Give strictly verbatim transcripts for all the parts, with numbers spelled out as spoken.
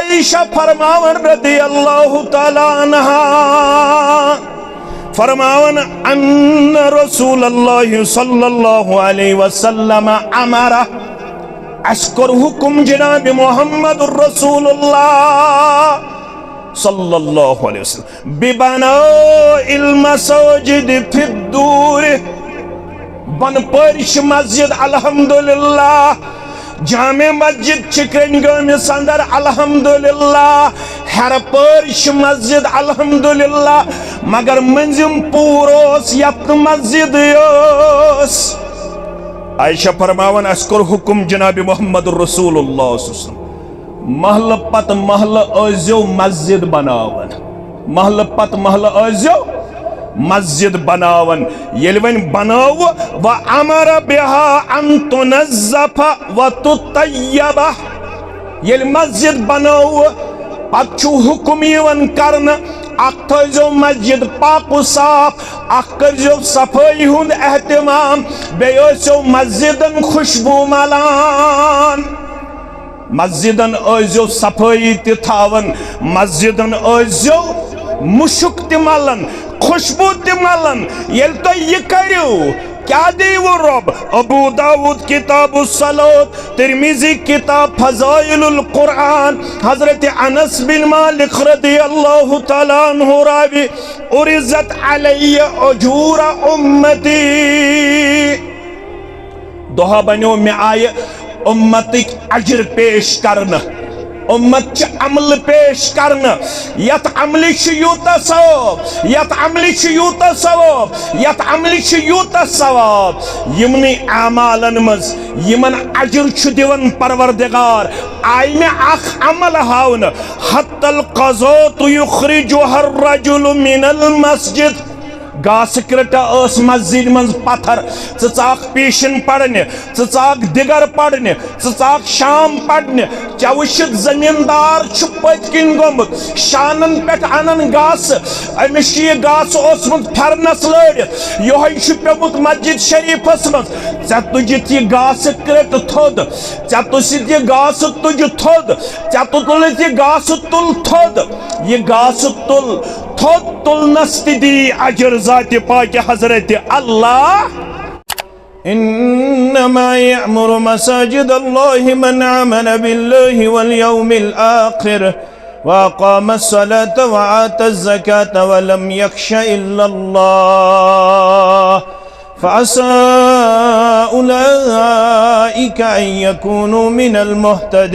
عائشہ فرماوان رضی اللہ تعالیٰ عنہا، فرماوان، ان رسول اللہ صلی اللہ علیہ وسلم امر، اسہِ کوٚر حکم جناب محمد رسول اللہ صلی اللہ علیہ وسلم، ببناء المساجد فی الدور، بۄنہٕ پٲرۍ چھِ مسجد الحمدللہ، جامع مسجد چھِ کرٛنٛگٲمِس اندر الحمدللہ، ہیرٕ پٲرۍ چھِ مسجد الحمدللہ، مگر مٔنٛزِم پوٗر اوس یتھ نہٕ مسجدٕے ٲس۔ عائشہ فرماوان، اسہِ کوٚر حکم جناب محمد رسول اللہ صلی اللہ علیہ وسلم، محلہٕ پتہٕ محلہٕ ٲسۍزیو مسجد بناوان، محلہٕ پتہٕ محلہٕ ٲسۍزیو مسجد بناوان۔ ییٚلہِ وۄنۍ بنٲو، وَأَمَرَ بِهَا أَن تُنَظَّفَ وَتُطَيَّبَ، ییٚلہِ مسجد بنٲو، پتہٕ چھُ حکم یِوان کرنہٕ، اکھ تھٲیزیو مسجد پاک و صاف، اکھ کٔرزیو صفٲیی ہُنٛد اہتمام، بیٚیہِ ٲسِو مسجدن خوشبو ملان۔ مسجدن ٲسۍزیو صفٲیی تہِ تھاوان، مسجدن ٲسۍزیو مُشُک تہِ ملان، خوشبو تہِ ملان۔ ییٚلہِ تُہۍ یہِ کٔرِو، کیٛاہ دِیِوٕ رۄب؟ ابو داؤد کتاب الصلوۃ، ترمذی کتاب فضائل القرآن، حضرت انس بن مالک رضی اللہ تعالیٰ عنہ راوی، عرضت علی اجور امتی۔ دۄہا بنیو مےٚ آیہِ اُمتٕکۍ اجر پیش کرنہٕ۔ اُمت چھِ عملہٕ پیش کرنہٕ۔ یتھ عملہِ چھُ یوٗتاہ ثواب، یتھ عملہِ چھُ یوٗتاہ ثواب، یتھ عملہِ چھُ یوٗتاہ ثواب۔ یِمنٕے اعمالن منٛز یِمن اجر چھُ دِوان پروردگار، آیہِ مےٚ اکھ عمل ہاونہٕ، حتی القذاة یخرجها الرجل من المسجد۔ گاسہٕ کرٛٹہ ٲس مسجد منٛز پتھر، ژٕ ژاکھ پیشن پرنہِ، ژٕ ژاکھ دِگر پرنہِ، ژٕ ژاکھ شام پرنہِ۔ ژےٚ وٕچھِتھ زمیٖندار چھُ پٔتۍ کِنۍ گوٚمُت، شانن پٮ۪ٹھ انان گاسہٕ۔ أمِس چھُ یہِ گاسہٕ اوسمُت پھرنس لٲرِتھ، یِہوٚے چھُ پیوٚمُت مسجد شریفس منٛز۔ ژےٚ تُجِتھ یہِ گاسہٕ کرٛٹہٕ تھوٚد، ژےٚ تُجِتھ یہِ گاسہٕ تُجہِ تھوٚد، ژےٚ تُلِتھ یہِ گاسہٕ تُل تھوٚد، یہِ گاسہٕ تُل تھوٚد تُلنس تہِ دی اجر ذاتِ پاکہِ حضرت اللہ۔ إنما يعمر مساجد الله من آمن بالله واليوم الآخر وأقام الصلاة وآتى الزكاة ولم يخش إلا الله فعسى أولئك أن يكونوا من المهتدين.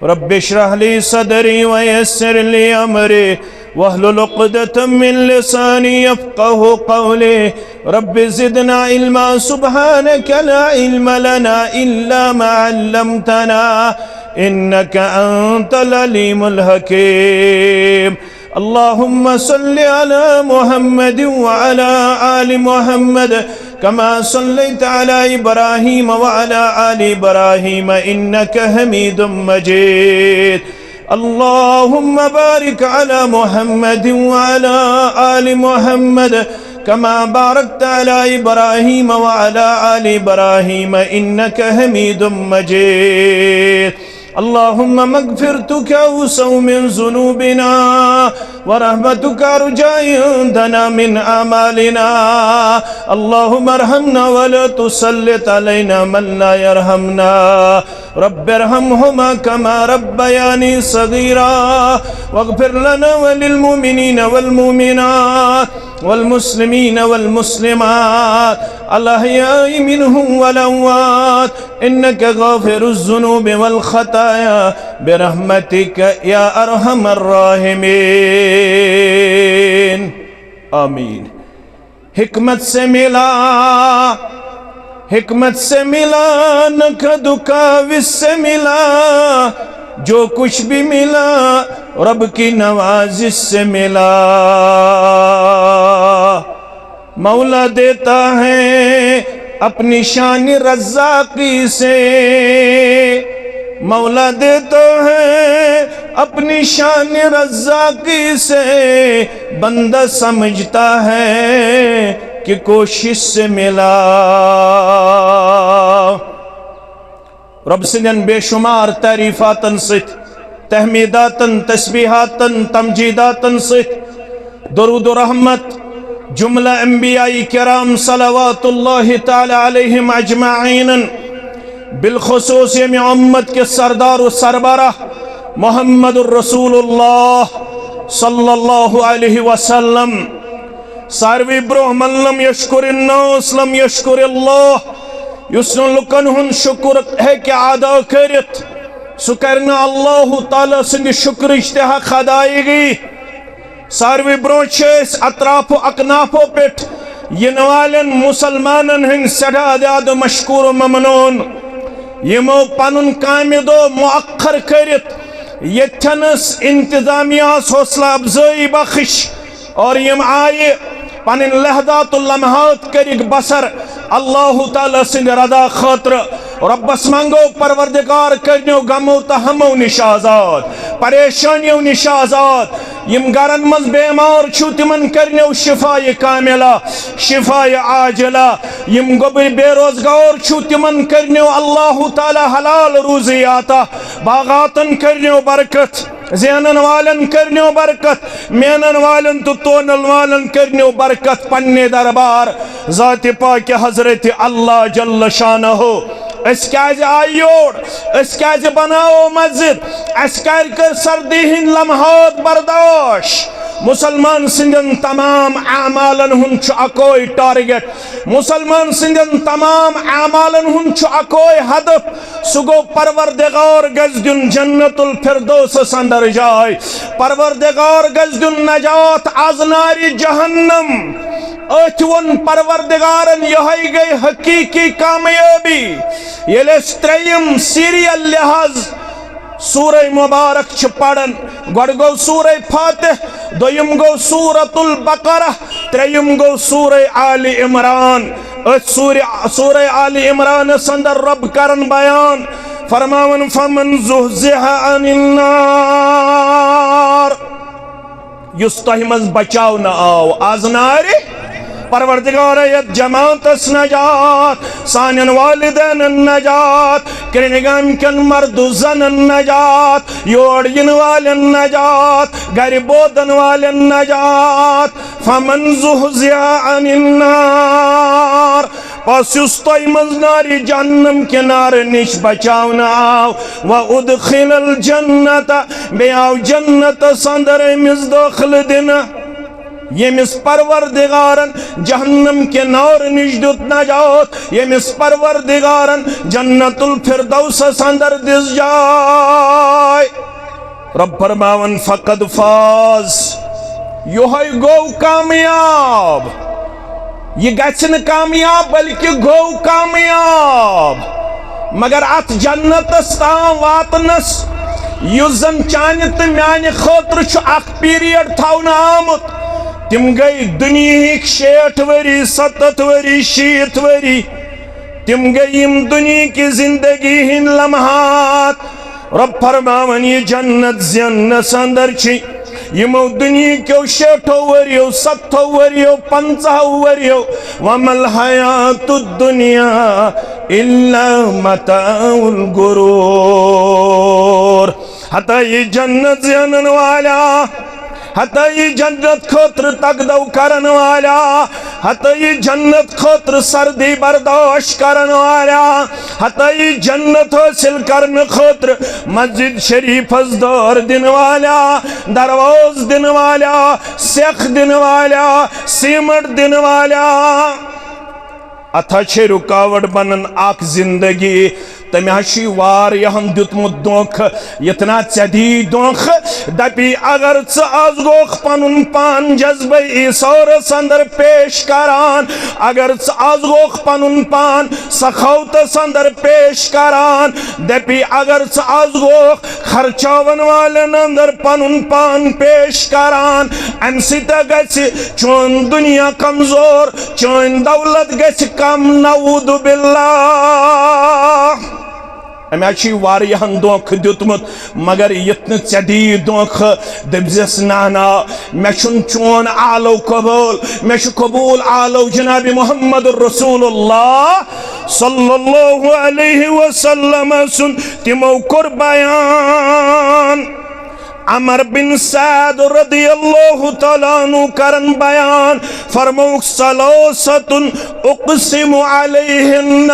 رب اشرح لي صدري ويسر لي أمري واحلل عقدة من لساني يفقه قولي. رب زدنا علما، سبحانك لا علم لنا إلا ما علمتنا إنك أنت العليم الحكيم. اللهم صل على محمد وعلى آل محمد كما صليت على إبراهيم وعلى آل إبراهيم إنك حميد مجيد. اللهم بارك على محمد وعلى آل محمد كما باركت على إبراهيم وعلى آل إبراهيم إنك حميد مجيد. اللهم مغفرتك أوسع من ذنوبنا ورحمتك أرجى عندنا من أعمالنا. اللهم ارحمنا ولا تسلط علينا من لا يرحمنا. رب ارحمهما كما ربياني صغيرا. واغفر لنا وللمؤمنين والمؤمنات والمسلمين والمسلمات الأحياء منهم والأموات إنك غافر الذنوب والخطايا برحمتك يا أرحم الراحمين. آمين. حکمت سے ملا، حکمت سے ملا، نہ کدو کاوش سے ملا، جو کچھ بھی ملا، رب کی نوازش سے ملا۔ مولا دیتا ہے اپنی شان رزاقی سے، مولا دیتا ہے اپنی شان رزاقی سے، بندہ سمجھتا ہے کہ کوشش سے ملا۔ رۄب سٕنٛدٮ۪ن بے شمار تعریفاتن سۭتۍ، تحمیداتن، تسبیحاتن، تمجیداتن سۭتۍ، درود و رحمت جملہ انبیاء کرام صلوات اللہ تعالی علیہم اجمعین، بالخصوص ییٚمہِ امت کِس سردار و سربراہ محمد رسول اللہ صلی اللہ علیہ وسلم۔ ساروی برونٛہہ من لم یشکر الناس لم یشکر اللہ، یُس نہٕ لُکن ہُنٛد شُکر ہیٚکہِ ادا کٔرِتھ، سُہ کرِ نہٕ اللہ تعالیٰ سٕنٛدِ شُکرٕچ تہِ حق ادایگی۔ ساروی برونٛہہ چھِ أسۍ اطراف و اکنافو پٮ۪ٹھ یِنہٕ والٮ۪ن مُسلمانن ہٕنٛدۍ سٮ۪ٹھاہ زیادٕ مشکور و ممنون، یِمو پنُن کامہِ دۄہ مؤخر کٔرِتھ ییٚتھٮ۪نس انتظامیہ ہس حوصلہ افزٲیی بخش اور یِم آیہِ پنٕنۍ لحظات و لمحات کٔرِکھ بسر اللہ تعالیٰ سٕنٛدِ رضا خٲطرٕ۔ رۄبس منٛگو پروردگار کٔرنیو غمو تہٕ ہمو نِش آزاد، پریشٲنیو نِش آزاد۔ یِم گرن منٛز بیمار چھِو تِمن کٔرنیو شفایہِ کاملہ، شفایہِ عاجلہ۔ یِم گوٚبٕرۍ بے روزگار چھِو تِمن کٔرنیو اللہ تعالیٰ حلال روزی عطا، باغاتن کٔرنیو برکت۔ زینن والٮ۪ن کٔرنیو برکت، مینن والٮ۪ن تہٕ تونن والٮ۪ن کٔرنیو برکت پننہِ دربار ذاتِ پاکہِ حضرت اللہ جل شانہ۔ أسۍ کیازِ آیہِ یور؟ أسۍ کیازِ بناوو مسجد؟ اسہِ کیازِ کٔر سردی ہٕنٛدۍ لمحات برداشت؟ مسلمان سٕنٛدٮ۪ن تمام اعمالن ہُنٛد چھُ اکوے target، مسلمان سٕنٛدٮ۪ن تمام اعمالن ہُنٛد چھُ اکوے ہدف، سُہ گوٚو پروردگار گژھِ دیُن جنت الفردوسس اندر جاے۔ پروردگار گژھِ دیُن نجات از نارِ جہنم۔ أتھۍ ووٚن پروردگارن، یِہوٚے گٔے حقیقی کامیٲبی۔ ییٚلہِ أسۍ ترٛیٚیِم serial لحاظ سورہ مبارک چھِ پران، گۄڈٕ گوٚو سورہ فاتح، دوٚیِم گوٚو سورۃ البقرہ، ترٛیٚیِم گوٚو سورہ آل عمران۔ أتھۍ سورہ، سورہ آل عمرانس اندر رۄب کران بیان، فرماوان، فمن زحزح عن النار، یُس تۄہہِ منٛز بچاونہٕ آو از نارِ۔ پروردگارا، یتھ جماعتس نجات، سانٮ۪ن والدینن نجات، کرٛنہِ گامہِ کٮ۪ن مرد و زنن نجات، یور یِنہٕ والٮ۪ن نجات، گرِ بودن والٮ۪ن نجات۔ فمن زحزح عن النار، پس یُس تۄہہِ منٛز نارِ جہنم کہِ نارٕ نِش بچاونہٕ آو، وادخل الجنت، بیٚیہِ آو جنتس اندر أمِس دٲخلہٕ دِنہٕ۔ ییٚمِس پروردگارن جہنم کہِ نارٕ نِش دیُت نجات، ییٚمِس پروردگارن جنت الفردوسس اندر دِژ جاے۔ رۄب فرماوان، فقد فاز، یِہوٚے گوٚو کامیاب۔ یہِ گژھِ نہٕ کامیاب، بلکہِ گوٚو کامیاب۔ مگر اتھ جنتس تام واتنس، یُس زن چانہِ تہٕ میانہِ خٲطرٕ چھُ اکھ period تھاونہٕ آمُت، تِم گٔے دُنیہٕکۍ شیٹھ ؤری، ستتھ ؤری، شیٖتھ ؤری۔ تِم گٔے یِم دُنیہٕکہِ زندگی ہٕنٛدۍ لمحات۔ رۄب فرماوان، یہِ جنت زیننس اندر چھِ یِمو دُنیہٕکیو شیٹھو ؤریو، ستتھو ؤریو، پنژاہو ؤریو، وما الحیات الدنیا الا متاع الغرور۔ ہتا یہِ جنت زینن والا، ہتا یہِ جنت خٲطرٕ تگدو کرن والا، ہتا یہِ جنت خٲطرٕ سردی برداشت کرن والا، ہتا یہِ جنت حٲصِل کرنہٕ خٲطرٕ مسجد شریفس دٲر دِنہٕ والا، درواز دِنہٕ والا، سیٚکھ دِنہٕ والا، سیمٹ دِنہٕ والا۔ اتھ ہا چھے رکاوٹ بنان اکھ زندگی۔ تٔمۍ ہا چھُے واریاہن دیُتمُت دھوکہٕ، یتھ نا ژےٚ دی دھوکہٕ۔ دپی اگر ژٕ از گوکھ پنُن پان جذبہ ایثارس اندر پیش کران، اگر ژٕ از گوکھ پنُن پان سخاوتس اندر پیش کران، دپی اگر ژٕ از گوکھ خرچاون والٮ۪ن اندر پنُن پان پیش کران، امہِ سۭتۍ گژھِ چون دنیا کمزور، چٲنۍ دولت گژھِ کم، نعوذ باللہ۔ مےٚ چھُے واریاہن دھوکہٕ دیُتمُت، مگر یُتھ نہٕ ژےٚ دِیی دھوکہٕ، دٔپزٮ۪س، نہ، نہ، مےٚ چھُنہٕ چون آلو قبوٗل، مےٚ چھُ قبوٗل آلو جناب محمد رسول اللہ صلی اللہ علیہ وسلم سُنٛد۔ تِمو کوٚر بیان، عمر بن سعد رضی اللہ تعالیٰ عنہ کرن بیان، فرمووُکھ، ثلاثة اقسم علیہن،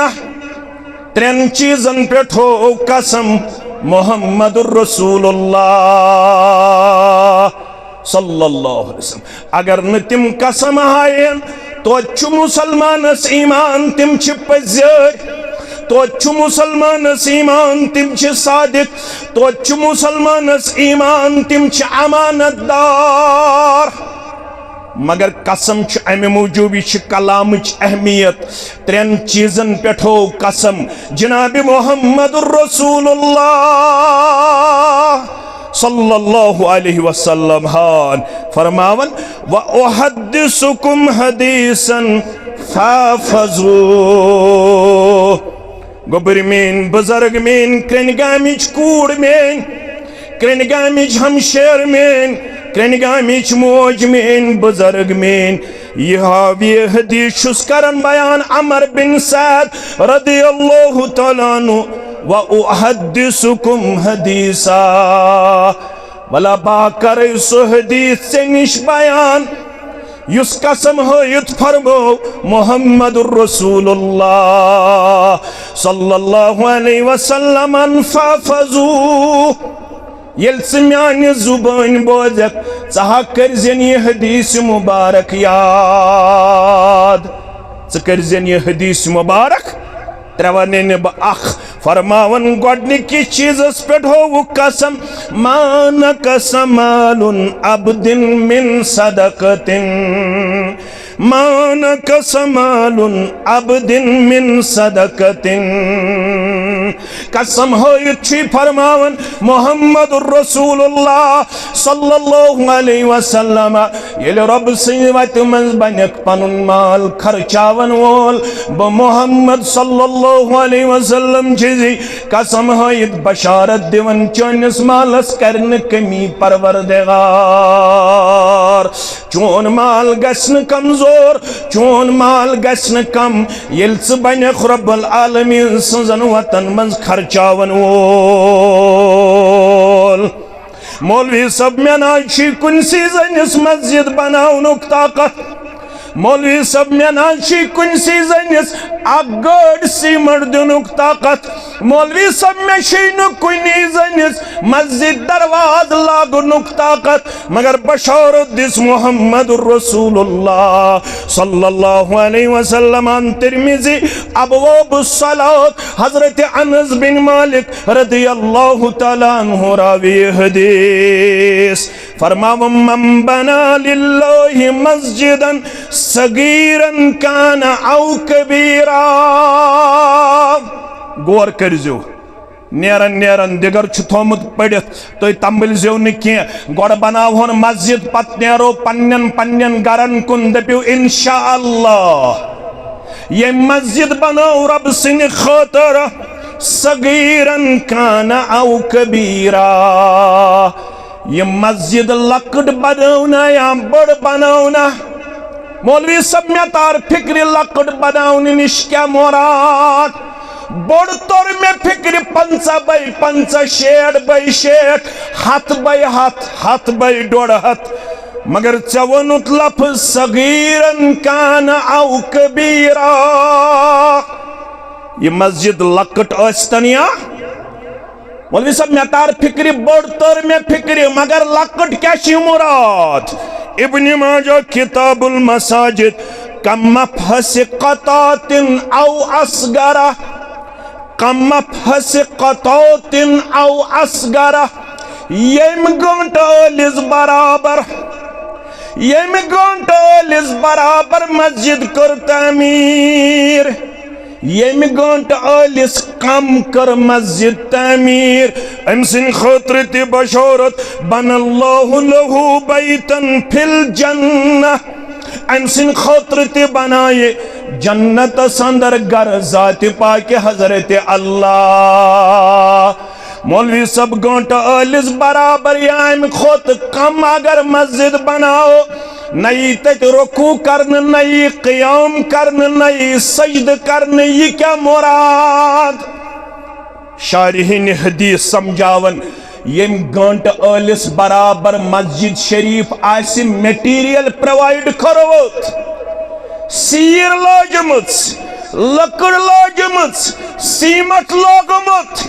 ترٛٮ۪ن چیٖزن پٮ۪ٹھ ہوو قسم محمد رسول اللہ صلی اللہ علیہ وسلم۔ اگر نہٕ تِم قسم ہاین، توتہِ چھُ مُسلمانس ایمان، تِم چھِ پٔزۍ یٲرۍ۔ توتہِ چھُ مُسلمانس ایمان، تِم چھِ صادق۔ توتہِ چھُ مُسلمانس ایمان، تِم چھِ امانت دار۔ مگر قسم چھُ امہِ موٗجوٗب، یہِ چھِ کلامٕچ اہمیت۔ ترٛٮ۪ن چیٖزن پٮ۪ٹھ ہوو قسم جناب محمد رسول اللہ صلی اللہ علیہ وسلم ہان، فرماوان، "وأحدثكم حديثا فاحفظوه"۔ گوٚبٕرۍ میٲنۍ، بُزرگ میٲنۍ، کرٛنۍ گامٕچ کوٗر میٲنۍ، کرٛنۍ گامٕچ ہمشیر میٲنۍ، کرٛنۍ گامٕچ موج میٲنۍ، بُزرگ میٲنۍ، یہِ ہاو، یہِ حدیث چھُس کران بیان عمر بن سعد رضی اللہ تعالیٰ عنہ، "وأحدثكم حديثا"، ولا بہٕ کرے سُہ حدیث ژےٚ نِش بیان، یُس قسم ہٲیِتھ فرموو محمد رسول اللہ صلی اللہ علیہ وسلم، "فاحفظوه"۔ ییٚلہِ ژٕ میانہِ زُبٲنۍ بوزکھ، ژٕ ہا کٔرزٮ۪ن یہِ حدیث مبارک یاد۔ ژٕ کٔرزٮ۪ن یہِ حدیث مبارک۔ ترٛےٚ وَنَے نہٕ بہٕ اکھ۔ فرماوان، گۄڈٕنِکِس چیٖزس پٮ۪ٹھ ہووُکھ قسم، "ما نقص مال عبد من صدقة"۔ ما نقص مال عبد من صدقة۔ قسم ہٲیِتھ چھُے فرماوان محمد رسول اللہ صلی اللہ علیہ وسلم، ییٚلہِ رۄب سٕنٛزِ وتہِ منٛز بنکھ پنُن مال خرچاون وول، بہٕ محمد صلی اللہ علیہ وسلم چھُس قسم ہٲیِتھ بشارت دِوان، چٲنِس مالس کرِ نہٕ کمی پروردگار۔ چون مال گژھِ نہٕ کمزور، چون مال گژھِ نہٕ کم، ییٚلہِ ژٕ بنکھ رب العالمین سٕنٛزن وتن منٛز خرچاون وول۔ مولوی صٲب، مےٚ نہ حظ چھُے کُنسٕے زٔنِس مسجد بناونُک طاقت۔ مولوی صٲب، مےٚ نہ حظ چھُے کُنسٕے زٔنِس اکھ گٲڑۍ سیمنٹ دِنُک طاقت۔ مولوی صٲب، مےٚ چھُے نہٕ کُنی زٔنِس مسجد دروازٕ لاگنُک طاقت، مگر بشارت دِژ محمد رسول اللہ صلی اللہ علیہ وسلم۔ ترمذی، ابواب الصلاۃ، حضرت انس بن مالک رضی اللہ تعالیٰ عنہ راوی حدیث۔ فرماوان، "من بنى لله مسجدا صغيرا كان أو كبيرا"۔ غور کٔرزیو، نیران نیران دِگر چھُ تھومُت پٔرِتھ، تُہۍ تمبٕلۍ زیو نہٕ کینٛہہ۔ گۄڈٕ بناوہون مسجد، پتہٕ نیرو پننٮ۪ن پننٮ۪ن گرن کُن، دٔپِو، "انشاءاللہ"۔ ییٚمۍ مسجد بنٲو رۄب سٕنٛدِ خٲطرٕ، صغیرن کان او کبیرا، یہِ مسجد لۄکٕٹ بنٲونا یا بٔڑ بنٲونا۔ مولوی صٲب، مےٚ تار فکرِ لۄکٕٹ بناونہٕ نِش کیٛاہ مراد؟ بوٚڑ توٚر مےٚ فکرِ پنٛژاہ بے پنٛژاہ، شیٹھ بے شیٹھ، ہتھ بے ہتھ، ہتھ بے ڈوٚڈ ہتھ۔ مگر ژےٚ ووٚنُتھ لفظ صغیرن کان او کبیرا۔ یہِ مسجد لۄکٕٹ ٲسۍتن یا، مولوی صٲب، مےٚ تار فکرِ، بٔڑ تٔر مےٚ فکرِ، مگر لۄکٕٹ کیٛاہ چھِ مراد؟ ابن ماجہ، کتاب المساجد، کم مفحص قطعة او اصغر، کم مفحص قطعة او اصغر، ییٚمہِ گٲنٛٹہٕ ٲلِس برابر، ییٚمہِ گٲنٛٹہٕ ٲلِس برابر مسجد کٔر تعمیٖر، ییٚمہِ گٲنٛٹہٕ ٲلِس کم کٔر مسجد تعمیٖر، أمۍ سٕنٛدِ خٲطرٕ تہِ بشارت، بنى الله له بيتا في الجنة۔ أمۍ سٕنٛدِ خٲطرٕ تہِ بنایہِ جنتس اندر گرٕ ذاتِ پاکہِ حضرت اللہ۔ مولوی صٲب، گٲنٹہٕ ٲلِس برابر یا اَمہِ کھۄتہٕ کم اگر مسجد بناو، نہ یی تتہِ رکوع کرنہٕ، نہ یی قیام کرنہٕ، نہ یی سجدٕ کرنہٕ، یہِ کیٛاہ مراد؟ شارحین حدیث سمجھاون، ییٚمۍ گٲنٹہٕ ٲلِس برابر مسجد شریف آسہِ material provide کٔرمٕژ، سیٖر لٲجمٕژ، لٔکٕر لٲجمٕژ، سیمٹ لوگمُت،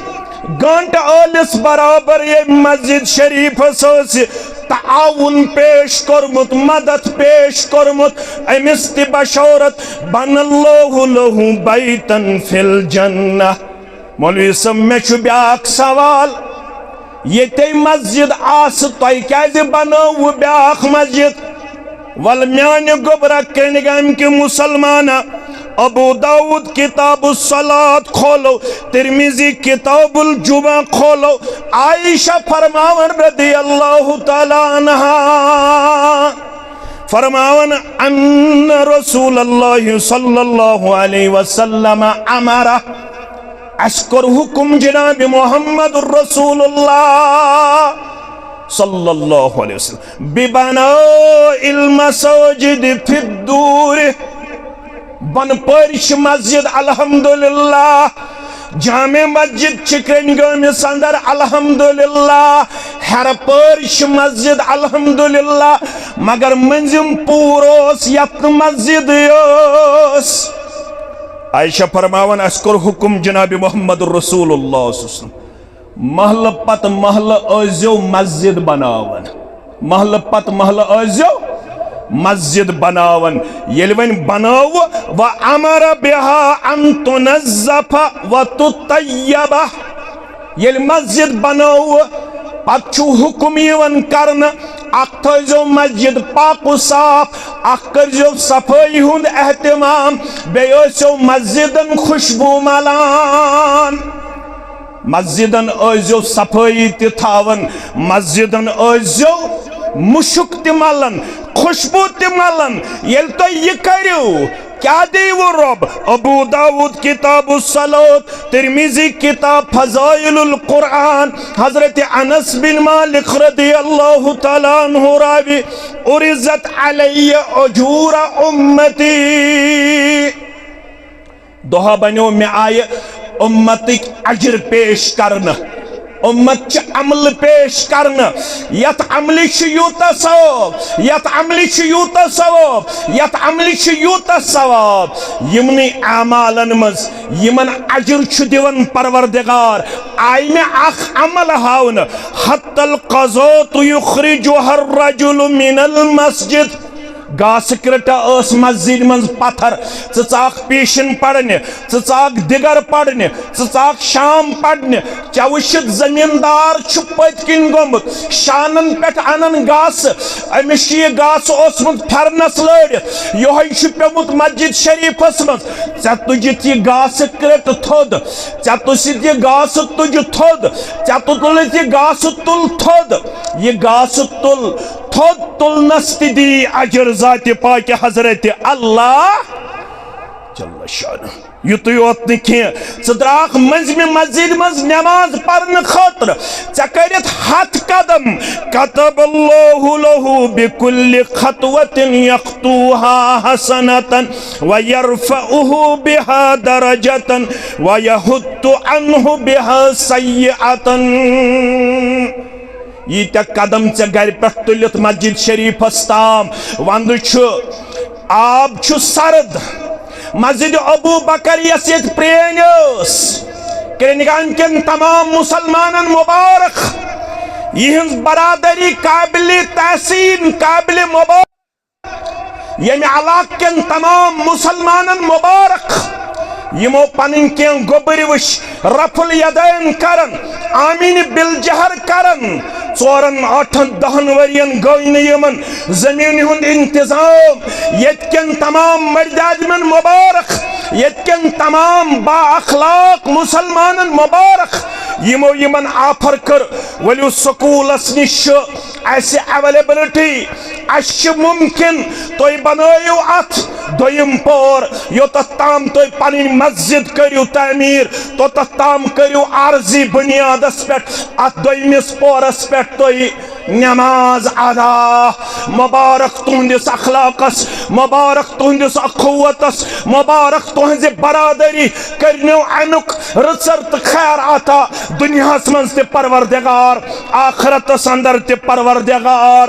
گٲنٹہٕ ٲلِس برابر ییٚمۍ مسجد شریفس ٲسہِ تعاون پیش کوٚرمُت، مدد پیش کوٚرمُت، أمِس تہِ بشارت، بنى الله له بيتا في الجنة۔ مولوی صٲب، مےٚ چھُ بیٛاکھ سوال، ییٚتے مسجد آسہٕ، تۄہہِ کیٛازِ بنٲوٕ بیٛاکھ مسجد؟ ول میانہِ گوٚبرا، کرنگامہِ کہِ مسلمانہ، ابو داؤد کتاب الصلاۃ کھولو، ترمذی کتاب الجمعہ کھولو، عائشہ فرماون رضی اللہ تعالیٰ عنہا، فرماون، ان رسول اللہ صلی اللہ علیہ وسلم امر، اسہِ کوٚر حکم جناب محمد رسول اللہ صلی اللہ علیہ وسلم، ببناء المساجد في الدور، بۄنہٕ پٲرۍ چھِ مسجد الحمدللہ، جامع مسجد چھِ کرنگٲمِس اندر الحمدللہ، ہیرٕ پٲرۍ چھِ مسجد الحمدللہ، مگر مٔنزِم پوٗر اوس یتھ مسجد ٲس۔ عائشہ فرماوان، اسہِ کوٚر حکم جناب محمد رسول اللہ صلی اللہ علیہ وسلم، محلہٕ پتہٕ محلہٕ ٲسۍزیو مسجد بناوان، محلہٕ پتہٕ محلہٕ ٲسۍزیو مسجد بناوان۔ ییٚلہِ وۄنۍ بنٲو، وَأَمَرَ بِهَا أَن تُنَظَّفَ وَتُطَيَّبَ، ییٚلہِ مسجد بنٲو، پتہٕ چھُ حکم یِوان کرنہٕ، اکھ تھٲیزیو مسجد پاک و صاف، اکھ کٔرزیو صفٲیی ہُنٛد اہتمام، بیٚیہِ ٲسِو مسجدن خوشبو ملان۔ مسجدن ٲسۍزیو صفٲیی تہِ تھاوان، مسجدن ٲسۍزیو مُشُک تہِ ملان، خوشبو تہِ ملان۔ ییٚلہِ تُہۍ یہِ کٔرِو، کیٛاہ دیٖوٕ رۄب؟ ابو داؤد کتاب الصلاۃ، ترمذی کتاب فضائل القرآن، حضرت انس بن مالک رضی اللہ تعالیٰ عنہ راوی، عرضت علی اجور امتی۔ دۄہا بنیو مےٚ آیہِ اُمتٕکۍ اجر پیش کرنہٕ، اُمت چھِ عملہٕ پیش کرنہٕ، یتھ عملہِ چھُ یوٗتاہ ثواب، یتھ عملہِ چھُ یوٗتاہ ثواب، یتھ عملہِ چھُ یوٗتاہ ثواب۔ یِمنٕے اعمالن منٛز یِمن اجر چھُ دِوان پروردگار، آیہِ مےٚ اکھ عمل ہاونہٕ، حتی القذاة یخرجها الرجل من المسجد۔ گاسہٕ کرٛٹہ ٲس مسجد منٛز پتھر، ژٕ ژاکھ پیشن پرنہِ، ژٕ ژاکھ دِگر پرنہِ، ژٕ ژاکھ شام پرنہِ، ژےٚ وٕچھِتھ زمیٖندار چھُ پٔتۍ کِنۍ گوٚمُت، شانن پٮ۪ٹھ انان گاسہٕ، أمِس چھُ یہِ گاسہٕ اوسمُت پھرنس لٲرِتھ، یِہوٚے چھُ پیوٚمُت مسجد شریفس منٛز۔ ژےٚ تُجِتھ یہِ گاسہٕ کرٛٹہٕ تھوٚد، ژےٚ تُجِتھ یہِ گاسہٕ تُج تھوٚد، ژےٚ تُلِتھ یہِ گاسہٕ تُل تھوٚد، یہِ گاسہٕ تُل تھوٚد تُلنس تہِ دی اجر ذاتِ پاکہِ حضرت اللہ جل شانہ۔ یُتُے یوت نہٕ کینٛہہ، ژٕ درٛاکھ مٔنٛزمہِ مسجد منٛز نماز پرنہٕ خٲطرٕ، ژےٚ کٔرِتھ ہتھ قدم، كتب الله له بكل خطوة يخطوها حسنة ويرفعه بها درجة ويحط عنه بها سيئة۔ ییٖتیٛاہ قدم ژےٚ گرِ پٮ۪ٹھ تُلِتھ مسجد شریفس تام، ونٛدٕ چھُ، آب چھُ سرد، مسجد ابو بکر یۄس ییٚتہِ پرٛٲنۍ ٲس، کرنگان کٮ۪ن تمام مسلمانن مبارک، یِہٕنٛز برادری قابل تحسین، قابل مبارک۔ ییٚمہِ علاقہٕ کٮ۪ن تمام مسلمانن مبارک، یِمو پنٕنۍ کینٛہہ گوٚبٕرۍ وٕچھ رفع الیدین کران، آمین بالجہر کران، ژورن ٲٹھن دہن ؤرین گوٚو نہٕ یِمن زٔمیٖنہِ ہُنٛد انتظام۔ ییٚتہِ کٮ۪ن تمام مٔردِ آدمٮ۪ن مبارک، ییٚتہِ کٮ۪ن تمام با اخلاق مسلمانن مبارک، یِمو یِمن آفر کٔر، ؤلِو سکوٗلس نِش چھُ اسہِ اویلیبلٹی، اسہِ چھِ ممکن، تُہۍ بنٲیِو اتھ دوٚیِم پور، یوٚتتھ تام تُہۍ پنٕنۍ مسجد کٔرِو تعمیٖر، توٚتتھ تام کٔرِو عارضی بنیادس پٮ۪ٹھ اتھ دوٚیمِس پورس پٮ۪ٹھ تُہۍ نماز ادا۔ مبارک تُہنٛدِس اخلاقس، مبارک تُہنٛدِس اخوتس، مبارک تُہنٛزِ برادری۔ کٔرنو امیُک رٕژر تہٕ خیر عطا دُنیاہس منٛز تہِ پروردگار، آخرتس اندر تہِ پروردگار۔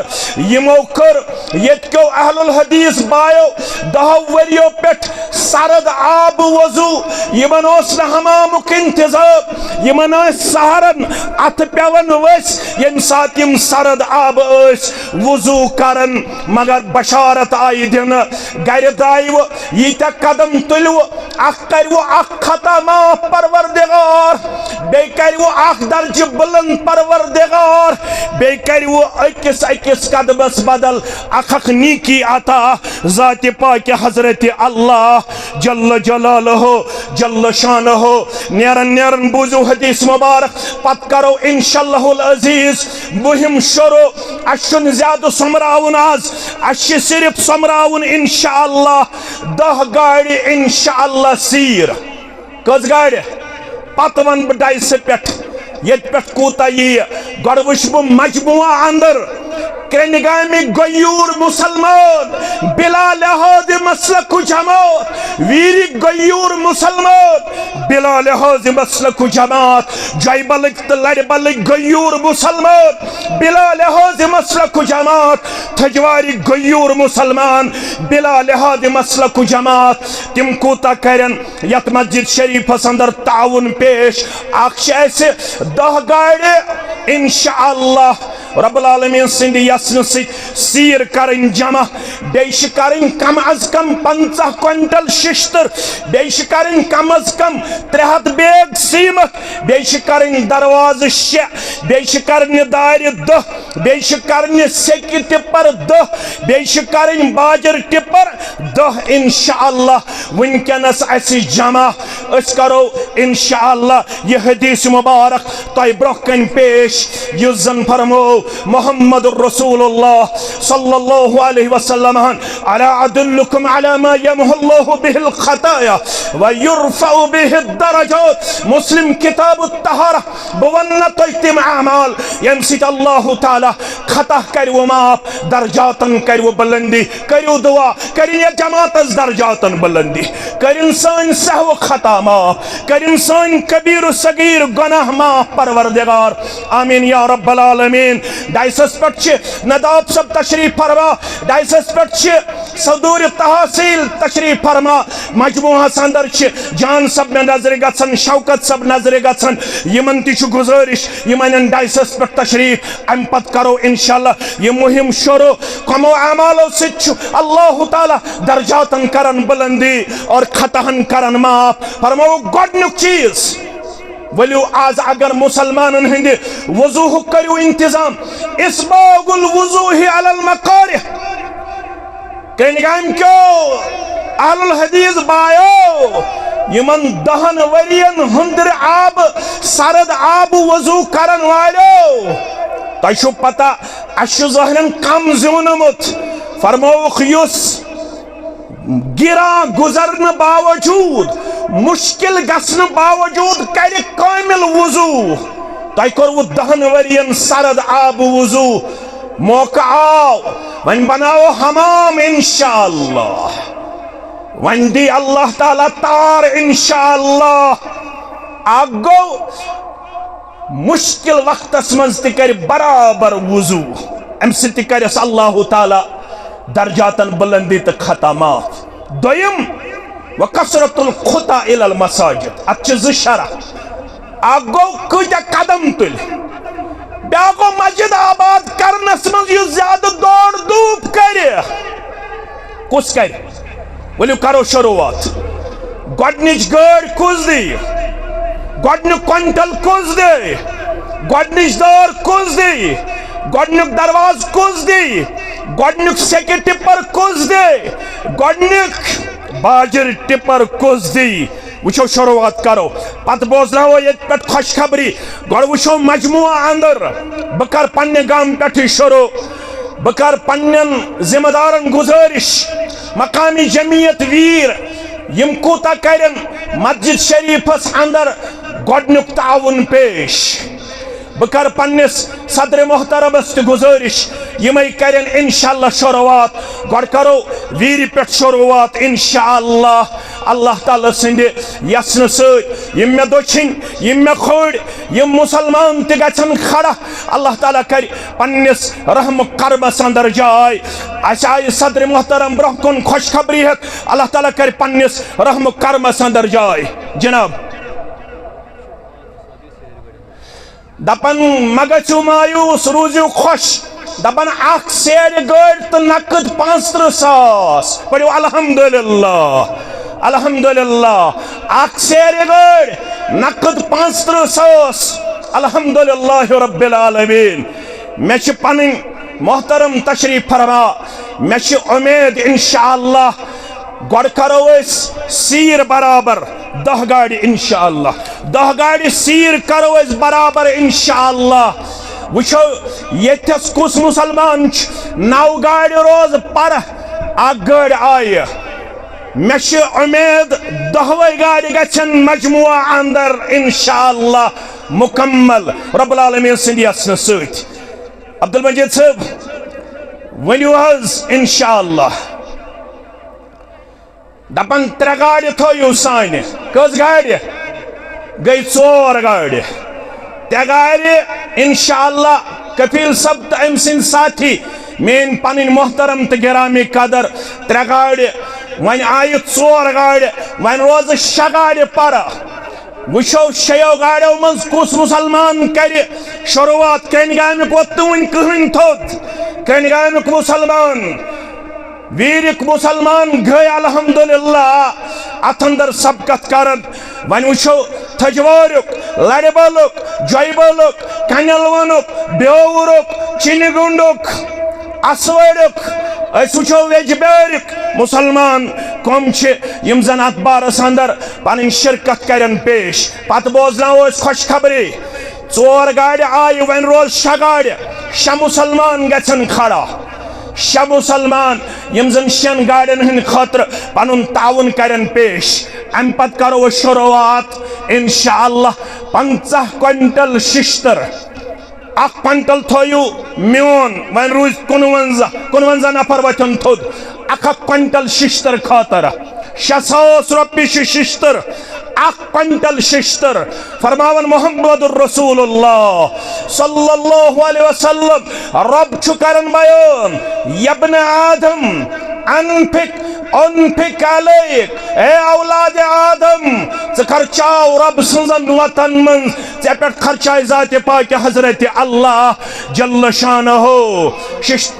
یِمو کٔر ییٚتہِ کیو اہل الحدیث بایو دہو ؤریو پٮ۪ٹھ سرد آب وضو، یِمن اوس نہٕ حمامُک انتظام، یِمن ٲسۍ سحرن اتھٕ پٮ۪وان ؤسۍ، ییٚمہِ ساتہٕ یِم سرد آبہٕ ٲسۍ وضو کران۔ مگر بشارت آیہِ دِنہٕ، گرِ درٛایوٕ، ییٖتیٛاہ قدم تُلوٕ، اکھ کروٕ اکھ خطا معاف پروردگار، بیٚیہِ کروٕ اکھ درجہٕ بلند پروردگار، بیٚیہِ کروٕ أکِس أکِس قدمس بدل اکھ اکھ نیکی عطا ذاتِ پاکِ حضرت اللہ جل جلالہ جل شانہ۔ نیرن نیرن بوٗزِو حدیث مبارک، پتہٕ کرو انشاءاللہ العزیز مُہِم شروع۔ اسہِ چھُنہٕ زیادٕ سۄمبراوُن آز، اسہِ چھِ صرف سۄمبراوُن انشاءاللہ دَہ گاڑِ انشاءاللہ سیٖر۔ کٔژ گاڑِ؟ پتہٕ ونہٕ بہٕ ڈایسہٕ پٮ۪ٹھ، ییٚتہِ پٮ۪ٹھ کوٗتاہ یِیہِ۔ گۄڈٕ وٕچھٕ بہٕ مجموعہ اندر۔ کرٛنہِ گامہِ غیور مسلمان، بلا لحاظ مسلک و جماعت، ویرِ غیور مسلمان، بلا لحاظ مسلک و جماعت، جویبلٕکۍ تہٕ لرِ بلٕکۍ غیور مسلمان، بلا لحاظ مسلک و جماعت، تھجوارِ غیور مسلمان، بلا لحاظ مسلک و جماعت۔ تِم کوٗتاہ کرن یتھ مسجد شریفس اندر تعاون پیش؟ اکھ چھِ اسہِ دَہ گاڑِ انشاءاللہ رب العالمین سٕنٛدِ یژھنہٕ سۭتۍ سیٖر کرٕنۍ جمع، بیٚیہِ چھِ کرٕنۍ کم از کم پنٛژاہ کوینٹل ششتٕر، بیٚیہِ چھِ کرٕنۍ کم از کم ترٛےٚ ہتھ بیگ سیٖمٹ، بیٚیہِ چھِ کرٕنۍ دروازٕ شےٚ، بیٚیہِ چھِ کرنہِ دارِ دَہ، بیٚیہِ چھِ کرنہِ سیٚکہِ ٹِپر دَہ، بیٚیہِ چھِ کرٕنۍ باجر ٹِپر دَہ۔ انشاءاللہ وٕنکیٚنس اسہِ جمع، أسۍ کرو انشاءاللہ یہِ حدیث مبارک تۄہہِ برونٛہہ کنہِ پیش، یُس زن فرمو محمد رسول اللہ صلی اللہ علیہ وسلم ہن، الا ادلکم علی ما یمحو اللہ بہ الخطایا و یرفع بہ الدرجات۔ مسلم کتاب الطہارہ۔ بہٕ وَنہٕ نہ تۄہہِ تِم اعمال ییٚمہِ سۭتۍ اللہ تعالیٰ خطا کَرِوٕ معاف، درجاتن کَرِوٕ بلندی۔ کٔرِو دعا، کٔرِن یَتھ جماعتس درجاتن بلندی، کٔرِن سٲنۍ سہو خطا معاف، کٔرِن سٲنۍ کبیر و صغیر گناہ معاف پروردگار۔ آمین یا رب العالمین۔ ڈائسس پٮ۪ٹھ چھِ نداب صٲب تشریف فرما، ڈائسس پٮ۪ٹھ چھِ صدور تحصیل تشریف فرما، مجموعہس اندر چھِ جان صٲب مےٚ نظرِ گژھان، شوکت صٲب نظرِ گژھان، یِمن تہِ چھُ گزٲرش، یِم انن ڈائسس پٮ۪ٹھ تشریف۔ امہِ پتہٕ کرو انشاءاللہ یہِ مُہِم شروع۔ کمو اعمالو سۭتۍ چھُ اللہ تعالیٰ درجاتن کران بلندی اور خطاہن کران معاف۔ فرماوو گۄڈنیُک چیز، ؤلِو آز اگر مسلمانن ہٕنٛدِ وضوہُک کٔرِو انتظام، اسباغ الوضوء علی المکارہ۔ کرٛنٛڈگامہِ کیو اہل الحدیث بایو، یِمن دہن ؤرین ہُنٛدرِ آبہٕ، سرد آبہٕ وضوٗ کرن والیو، تۄہہِ چھُو پتہ، اسہِ چھُ ظٲہرن کم زیوٗنمُت۔ فرمووُکھ، یُس گِران گُزرنہٕ باوجوٗد، مُشکِل گژھنہٕ باوجوٗد کرِ کٲمِل وضوٗ۔ تۄہہِ کوٚروٕ دَہَن ؤرِین سرد آبہٕ وضوٗ، موقعہٕ آو، وۄنۍ بناوو حمام انشاءاللہ، وۄنۍ دی اللہ تعالیٰ تار انشاءاللہ۔ اکھ گوٚو، مشکل وقتس منٛز تہِ کرِ برابر وضو، امہِ سۭتۍ تہِ کرٮ۪س اللہ تعالیٰ درجاتن بلندی تہٕ خطا معاف۔ دوٚیِم، وکثرت الخطی الی المساجد، اتھ چھِ زٕ شرح۔ اکھ گوٚو کۭتیاہ قدم تُلہِ، بیٛاکھ گوٚو مسجد آباد کرنس منٛز یُس زیادٕ دورٕ دوٗپ کرِ۔ کُس کرِ؟ ؤلِو کرو شروعات۔ گۄڈنِچ گٲڑۍ کُس دی؟ گۄڈنیُک کوینٹل کُس دی؟ گۄڈنِچ دٲر کُس دی؟ گۄڈنیُک دروازٕ کُس دی؟ گۄڈنیُک سیٚکہِ ٹِپر کُس دی؟ گۄڈنیُک پاجر ٹپر کُس دی؟ وٕچھو، شروعات کرو، پتہٕ بوزناوو ییٚتہِ پٮ۪ٹھ خۄشخبری۔ گۄڈٕ وٕچھو مجموعہ اندر، بہٕ کرٕ پننہِ گامہٕ پٮ۪ٹھٕے شروع۔ بہٕ کرٕ پننٮ۪ن ذمہٕ دارن گُزٲرِش، مقامی جمعیت ویٖر، یِم کوٗتاہ کرن مسجد شریفس اندر گۄڈنیُک تعاوُن پیش۔ بہٕ کرٕ پننِس صدر محترمس تہِ گُزٲرِش، یِمے کرن انشاءاللہ شروعات۔ گۄڈٕ کرو ویٖرِ پٮ۪ٹھ شروعات انشاءاللہ۔ اللہ تعالیٰ سٕنٛدِ یژھنہٕ سۭتۍ یِم مےٚ دٔچھِنۍ، یِم مےٚ کھوٚرۍ، یِم مُسلمان تہِ گژھن کھڑا۔ اللہ تعالیٰ کرِ پننِس رحم کرمس اندر جاے۔ اسہِ آیہِ صدر محترم برونٛہہ کُن خۄشخبری ہٮ۪تھ، اللہ تعالیٰ کرِ پننِس رحم کرمس اندر جاے۔ جناب، دپان، مہ گژھِو مایوس، روٗزِو خۄش۔ دپان، اکھ سیرِ گٲڑۍ تہٕ نقد پانٛژترٕٛہ ساس۔ پٔرِو الحمدللہ، الحمدللہ۔ اکھ سیرِ گٲڑۍ، نقد پانٛژترٕٛہ ساس۔ الحمدللہ رب العالمین۔ مےٚ چھِ پنٕنۍ محترم تشریف فرما، مےٚ چھِ اُمید انشاءاللہ گۄڈٕ کرو أسۍ سیٖر برابر دَہ گاڑِ انشاءاللہ۔ دَہ گاڑِ سیٖر کرو أسۍ برابر انشاءاللہ۔ وٕچھو ییٚتھس کُس مُسلمان چھُ۔ نَو گاڑِ روز پرٕ، اکھ گٲڑۍ آیہِ۔ مےٚ چھِ اُمید دَہوَے گاڑِ گژھن مجموعہ اندر انشاءاللہ مکمل رب العالمین سٕنٛدِ یژھنہٕ سۭتۍ۔ عبدالمجید صٲب، ؤنِو حظ انشاءاللہ۔ دپان، ترٛےٚ گاڑِ تھٲیِو سانہِ۔ کٔژ گاڑِ؟ گٔے ژور گاڑِ۔ ترٛےٚ گاڑِ، انشاءاللہ، کفیل صٲب تہٕ أمۍ سٕنٛدۍ ساتھی، میٲنۍ پنٕنۍ محترم تہٕ گرامی قدر، ترٛےٚ گاڑِ۔ وۄنۍ آیہِ ژور گاڑِ، وۄنۍ روزٕ شےٚ گاڑِ پرٕ۔ وٕچھو، شیٚیو گاڑیو منٛز کُس مُسلمان کرِ شروعات؟ کرنگامیُک ووت نہٕ وُنہِ کٕہٕنۍ تھوٚد۔ کرنگامیُک مُسلمان، ویٖرِک مُسلمان گٔے الحمدللہ اتھ اندر سبقت کران۔ وۄنۍ وٕچھو، تھجوارُک، لرِ بلُک، جۄیہِ بلُک، کنٮ۪لونُک، بیوُرُک، چِنہِ گُنڈُک، اسوٲڑیُک، أسۍ وٕچھو ویجبیٲرِک مُسلمان کم چھِ، یِم زن اتھ بارس اندر پنٕنۍ شرکت کرن پیش۔ پتہٕ بوزناوو أسۍ خۄشخبری۔ ژور گاڑِ آیہِ، وۄنۍ روز شےٚ گاڑِ، شےٚ مُسلمان گژھن کھڑا۔ شےٚ مُسلمان یِم زن شٮ۪ن گاڑٮ۪ن ہٕنٛدِ خٲطرٕ پنُن تعاوُن کرن پیش۔ امہِ پتہٕ کرو أسۍ شروعات انشاءاللہ پنٛژاہ کوینٹل ششتٕر۔ اکھ کوینٹل تھٲیِو میون، وۄنۍ روٗدۍ کُنوَنزاہ، کُنوَنزاہ نفر وۄتھن تھوٚد۔ اکھ اکھ کوینٹل ششتٕر خٲطرٕ شےٚ ساس رۄپیہِ چھِ ششتٕر، اکھ کوینٹل ششتٕر۔ فرماوان محمد رسول اللہ صلی اللہ علیہ وسلم، رب چھُ کران بیان، یبن آدم، انفق، انفق علیک، اے اولاد آدم، ژٕ خرچاو رب سٕنٛزن وتن منٛز، ژےٚ پٮ۪ٹھ خرچاے ذاتِ پاکِ حضرت اللہ جل شانہ۔ شش-،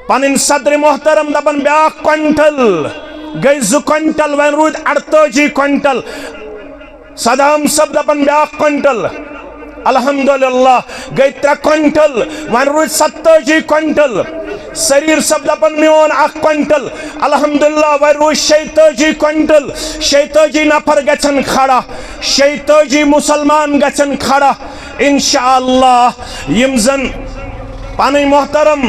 پنٕنۍ صدر محترم دپان بیاکھ کوینٹل، گٔے زٕ کوینٹل، وۄنۍ روٗدۍ اَرتٲجی کوینٹل۔ صدام صٲب دپان بیاکھ کوینٹل، الحمدللہ گٔے ترٛےٚ کوینٹل، وۄنۍ روٗدۍ ستتٲجی کوینٹل۔ سریٖر صٲب دپان میون اکھ کوینٹل، الحمدللہ وۄنۍ روٗدۍ شیٚیہِ تٲجی کوینٹل۔ شیٚیہِ تٲجی نفر گژھن کھڑا، شیٚیہِ تٲجی مُسلمان گژھن کھڑا۔ انشاءاللہ یِم زن پنٕنۍ محترم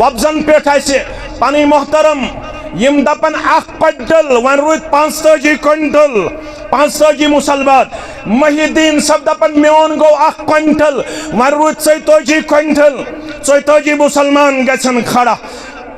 وۄپزن پٮ۪ٹھ آسہِ، پنٕنۍ محترم یِم دپن اکھ کوینٹل، وۄنۍ روٗدۍ پانٛژتٲجی کوینٹل، پانٛژتٲجی مُسلمان۔ محی الدین صٲب دپان میون گوٚو اکھ کوینٹل، وۄنۍ روٗدۍ ژۄیتٲجی کوینٹل، ژۄیتٲجی مُسلمان گژھن کھڑا۔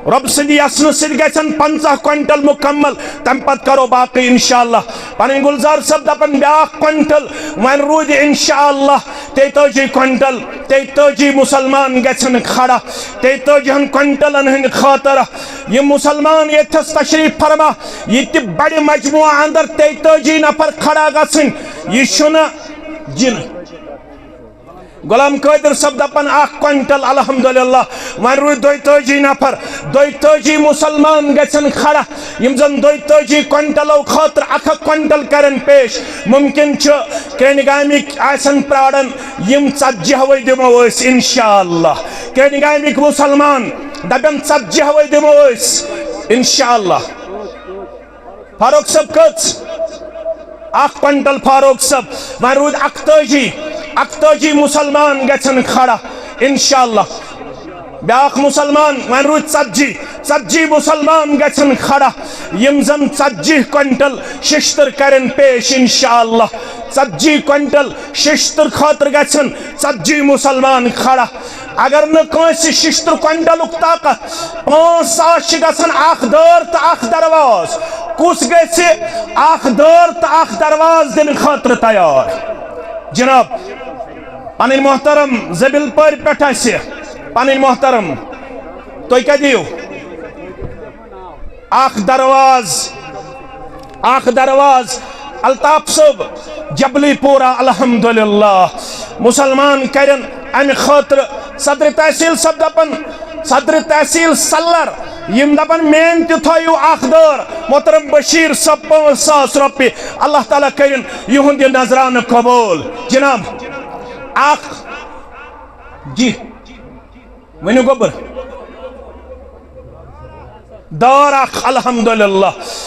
رۄب سٕنٛدِ یژھنہٕ سۭتۍ گژھن پنٛژاہ کوینٹل مُکمل، تمہِ پتہٕ کرو باقٕے انشاءاللہ۔ پنٕنۍ گُلزار صٲب دپان بیاکھ کوینٹل، وۄنۍ روٗدۍ انشاءاللہ تیتٲجی کوینٹل، تیتٲجی مُسلمان گژھن کھڑا۔ تیتٲجی ہن کوینٹلن ہٕنٛدِ خٲطرٕ یِم مُسلمان ییٚتھس تشریف فرما، یہِ تہِ بڑِ مجموعہ اندر تیتٲجی نفر کھڑا گژھٕنۍ، یہِ چھُنہٕ جِنہٕ۔ غلام قٲدر صٲب دپان اکھ کوینٹل، الحمدللہ، وۄنۍ روٗدۍ دۄیتٲجی نفر، دۄیتٲجی مُسلمان گژھن کھڑا، یِم زن دۄیتٲجی کوینٹلو خٲطرٕ اکھ اکھ کوینٹل کرن پیش۔ ممکن چھُ کرٛنہِ گامٕکۍ آسن پراران، یِم ژتجی ہوے دِمو أسۍ انشاءاللہ۔ کرٛنہِ گامٕکۍ مُسلمان دپن ژتجی ہوے دِمو أسۍ انشاءاللہ۔ فاروق صٲب کٔژ؟ اکھ کوینٹل فاروق صٲب۔ وۄنۍ روٗدۍ اکتٲجی، اکتٲجی مسلمان گژھن کھڑا انشاءاللہ۔ بیٛاکھ مسلمان، وۄنۍ روٗدۍ ژتجی، ژتجی مسلمان گژھن کھڑا، یِم زن ژتجی کوینٹل ششتر کرن پیش انشاءاللہ۔ ژتجی کوینٹل ششتر خٲطرٕ گژھن ژتجی مسلمان کھڑا۔ اگر نہٕ کٲنٛسہِ ششتر کوینٹلُک طاقت، پانٛژھ ساس چھِ گژھان اکھ دٲر تہٕ اکھ دروازٕ، کُس گژھِ اکھ دٲر تہٕ اکھ دروازٕ دِنہٕ خٲطرٕ تیار؟ جناب، پنٕنۍ محترم زبیل پورِ پٮ۪ٹھ آسہِ، پنٕنۍ محترم، تُہۍ کیٛاہ دِیِو؟ اکھ دروازٕ، اکھ دروازٕ۔ الطاف صٲب، جبلی پورہ، الحمدللہ، مسلمان کرن امہِ خٲطرٕ۔ صدر تحصیل صٲب دپان، صدر تحصیل سلر، یِم دپان، مین تہِ تھٲیِو اکھ دٲر۔ محترم بشیر صٲب، پانٛژھ ساس رۄپیہِ۔ اللہ تعالیٰ کرن یِہُنٛد یہِ نذرانہٕ قبول۔ جناب، اکھ، جی، ؤنِو گوٚبُر۔ دٲر اکھ، الحمدللہ۔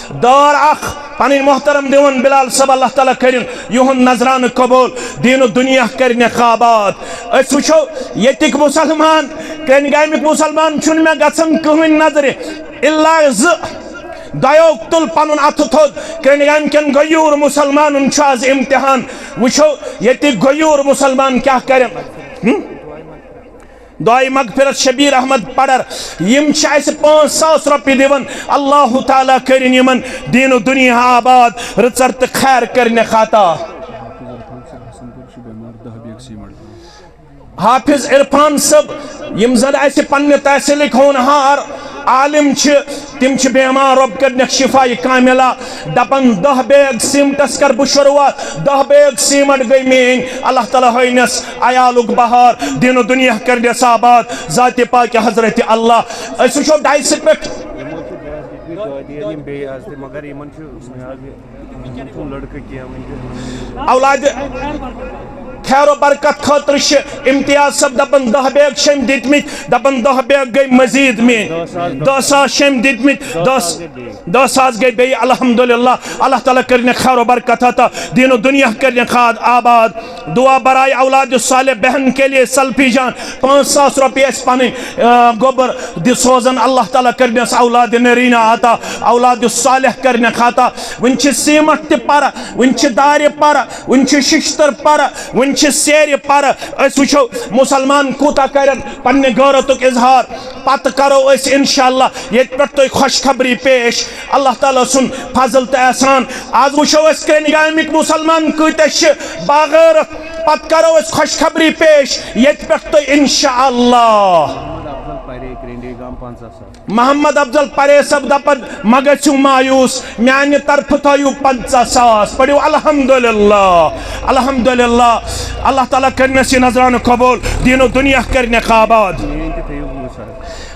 دٲر اکھ، پنٕنۍ محترم دِوان بلال صٲب، اللہ تعالیٰ کٔرِن یِہُنٛد نذرانہٕ قبول، دیٖن و دُنیا کٔرِنَکھ آباد۔ أسۍ وٕچھو ییٚتِکۍ مُسلمان، کرٛنٛڈۍ گامٕکۍ مُسلمان چھُنہٕ مےٚ گژھان کٕہٕنۍ نظرِ، الا زٕ، دۄیو تُل پنُن اَتھٕ تھوٚد۔ کرٛنٛڈۍ گامہِ کٮ۪ن غیوٗر مُسلمانن چھُ آز امتحان۔ وٕچھو ییٚتِکۍ غیوٗر مُسلمان کیٛاہ کَرن۔ ہم؟ دعائے مغفرت شبیر احمد پڑر، یِم چھِ اَسہِ پانٛژھ ساس رۄپیہِ دِوان۔ اللہ تعالیٰ کٔرِن یِمن دیٖن و دُنیا آباد، رٕژر تہٕ خیر کٔرِنَکھ عطا۔ حافظ عرفان صٲب، یِم زن اَسہِ پننہِ تحصیلٕکۍ ہونہار عالم چھِ، تِم چھِ بیمار، رۄب کٔرِنَکھ شفا کاملہ۔ دپان، دہ بیگ سیمٹس کر بہٕ شروعات، دہ بیگ سیمٹ گٔے میٲنۍ۔ اللہ تعالیٰ ہٲینس عیالُک بہار، دیٖن و دُنیا کٔرنس آباد، ذاتِ پاکِ حضرت اللہ۔ أسۍ وٕچھو ڈایسہِ پٮ۪ٹھ۔ یِمو چھِ بیٚیہِ آز تہِ، مگر یِمن چھُ، یِمن چھُنہٕ لڑکہٕ کینٛہہ وٕنہِ تہِ۔ اولادِ خیر و برکت خٲطرٕ چھِ امتیاز صٲب دپان، دہ بیگ چھِ أمۍ دِتمٕتۍ، دپان، دہ بیگ گٔے مزید میٲنۍ۔ دہ ساس چھِ أمۍ دِتمٕتۍ، دہ، دہ ساس گٔے بیٚیہِ۔ الحمدللہ، اللہ تعالیٰ کٔرِنَکھ خیر و برکت عطا، دیٖن و دُنیا کٔرِنَکھ آد-، آباد۔ دعا برائے اولاد صالح بہن کے لیے سلفی جان، پانٛژھ ساس رۄپیہِ اَسہِ پنٕنۍ، آ، گوٚبُر دِ سوزان۔ اللہ تعالیٰ کٔرِنَس اولاد نریٖنا عطا، اولاد صالح کٔرِنَکھ عطا۔ وٕنہِ چھِ سیمٹ تہِ پرٕ، وٕنہِ چھِ دارِ پرٕ، وٕنہِ چھِ ششتٕر پرٕ، وٕنہِ چھِ سیرِ پرٕ۔ أسۍ وٕچھو مُسلمان کوٗتاہ کَرن پننہِ غٲرتُک اظہار۔ پتہٕ کرو أسۍ انشاءاللہ ییٚتہِ پٮ۪ٹھ تۄہہِ خۄشخبری پیش۔ اللہ تعالیٰ سُنٛد فضل تہٕ احسان۔ آز وٕچھو أسۍ کرٛنٛڈۍ گامٕکۍ مُسلمان کۭتیٛاہ چھِ باغٲرتھ۔ پتہٕ کرو أسۍ خۄشخبری پیش ییٚتہِ پٮ۪ٹھ تۄہہِ انشاءاللہ۔ محمد افضل پرے، کرٛنٛڈی گام، پنٛژاہ ساس۔ محمد افضل پرے صٲب دپان، مہ گژھِو مایوس، میانہِ طرفہٕ تھٲیِو پنٛژاہ ساس۔ پٔرِو الحمدللہ، الحمدللہ۔ اللہ تعالیٰ کٔرِنَس یہِ نذرانہٕ قبول، دیٖن و دُنیا کٔرِنَکھ آباد۔ میٲنۍ تہِ تھٲیِو وُہ ساس۔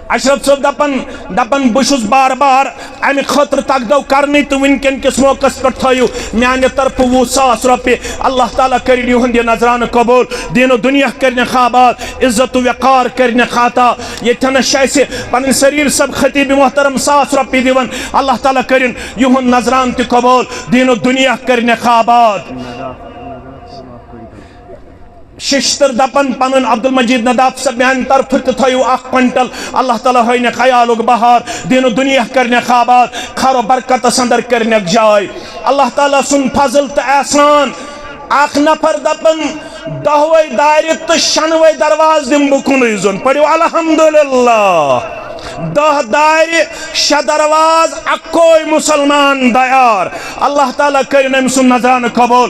اشرف صٲب دپان، دپان، بہٕ چھُس بار بار امہِ خٲطرٕ تقدو کرنٕے تہٕ وٕنکٮ۪ن کِس موقعس پٮ۪ٹھ تھٲیِو میانہِ طرفہٕ وُہ ساس رۄپیہِ۔ اللہ تعالیٰ کٔرِنۍ یِہُنٛد یہِ نذرانہٕ قبول، دیٖن و دُنیا کٔرِنَکھ آباد، عزت و وقار کٔرِنَکھ عطا۔ ییٚتھٮ۪نَس چھِ اَسہِ پنٕنۍ سریٖر صٲب خطیب محترم ساس رۄپیہِ دِوان۔ اللہ تعالیٰ کٔرِنۍ یِہُنٛد نذرانہٕ تہِ قبول، دیٖن و دُنیا کٔرِنَکھ آباد۔ ششتر دپان پنن عبدالمجید نداف صٲب، میانہِ طرفہٕ تہِ تھٲیِو اکھ کوینٹل۔ اللہ تعالیٰ ہٲینکھ عیالُک بہار، دیٖن و دُنیا کرنکھ آباد، خیر و برکتس اندر کرنکھ جاے۔ اللہ تعالیٰ سُنٛد فضل تہٕ احسان۔ اکھ نفر دپان، دہوے دارِ تہٕ شنوے دروازٕ دِمہٕ بہٕ کُنُے زوٚن۔ پٔرِو الحمدللہ۔ دہ دارِ، شےٚ دروازٕ، اکوے مسلمان دیار۔ اللہ تعالیٰ کٔرِن أمۍ سُنٛد نذرانہٕ قبول۔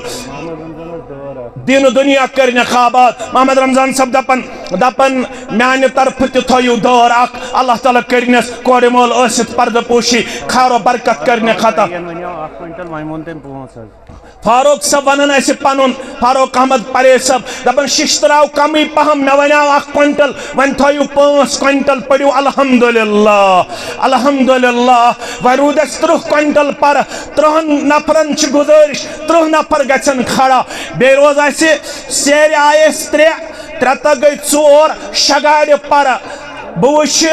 دیٖن و دُنیا کٔرِنَکھ آباد۔ محمد رمضان صٲب دَپان، دَپان، میٛانہِ طرفہٕ تہِ تھٲیِو دٲر اَکھ۔ اللہ تعالیٰ کٔرِنَس کورِ مول ٲسِتھ پردٕ پوشی، خیر و برکت کٔرِنَکھ عطا۔ یَن وَنیو اَکھ کویِنٹَل، وۄنۍ ووٚن تٔمۍ پانٛژھ ہَتھ۔ فاروق صٲب وَنان اَسہِ پَنُن، فاروق احمد پرے صٲب دَپان، شِشتٕر آو کَمٕے پَہَم، مےٚ وَنیو اَکھ کویِنٹَل، وۄنۍ تھٲیِو پانٛژھ کویِنٹَل، پٔرِو الحمدللہ، الحمدللہ۔ وۄنۍ روٗد اَسہِ تٕرٛہ کویِنٹَل پَرٕ۔ ترٛہَن نفرن چھِ گُزٲرِش، تٕرٛہ نفر گژھن کھڑا۔ بیٚیہِ روز اَسہِ سیرِ آیہِ اَسہِ ترٛےٚ، ترٛےٚ تہٕ گٔے ژور، شےٚ گاڑِ پَرٕ۔ بہٕ وٕچھِ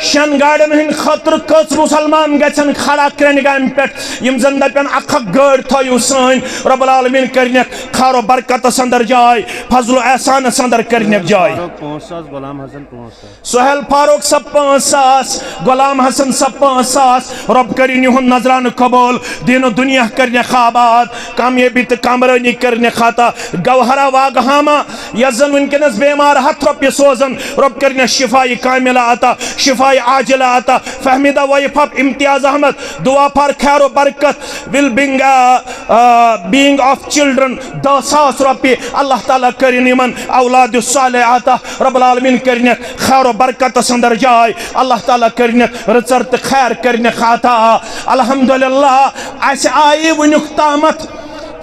شٮ۪ن گاڑٮ۪ن ہٕنٛدِ خٲطرٕ کٔژ مُسلمان گژھن کھڑا کرٛنہِ گامہِ پٮ۪ٹھ، یِم زن دپن، اکھ اکھ گٲڑۍ تھٲیِو سٲنۍ، رب العالمین کرنکھ خیر و برکتس اندر جاے، فضل و احسانس اندر کرنکھ جاے۔ فاروق پانٛژھ ساس، غلام حسن پانٛژھ ساس۔ سہیل فاروق صٲب پانٛژھ ساس، غلام حسن صٲب پانٛژھ ساس، رب کٔرِن یِہُنٛد نذرانہٕ قبول، دین و دنیا کرنکھ آباد، کامیٲبی تہٕ کامرٲنی کرنکھ عطا۔ گوہرا واگہاما، یۄس زن وٕنکیٚنس بیمار ہتھ رۄپیہِ سوزن، رب کٔرِنس شفایہِ کاملہ عطا، شفایہِ عاجلہ عطا۔ فہمیدہ وائف آف امتیاز احمد، دعا for خیر و برکت، ویل بینگ، آ، آ، بینگ آف چلڈرن، دہ ساس رۄپیہِ۔ اللہ تعالیٰ کٔرِن یِمن اولاد صالح عطا۔ رب العالمین کرنکھ خیر و برکتس اندر جاے۔ اللہ تعالیٰ کرنکھ رٕژر تہٕ خیر کرنکھ عطا۔ الحمدللہ، اسہِ آیہِ وٕنیُک تامتھ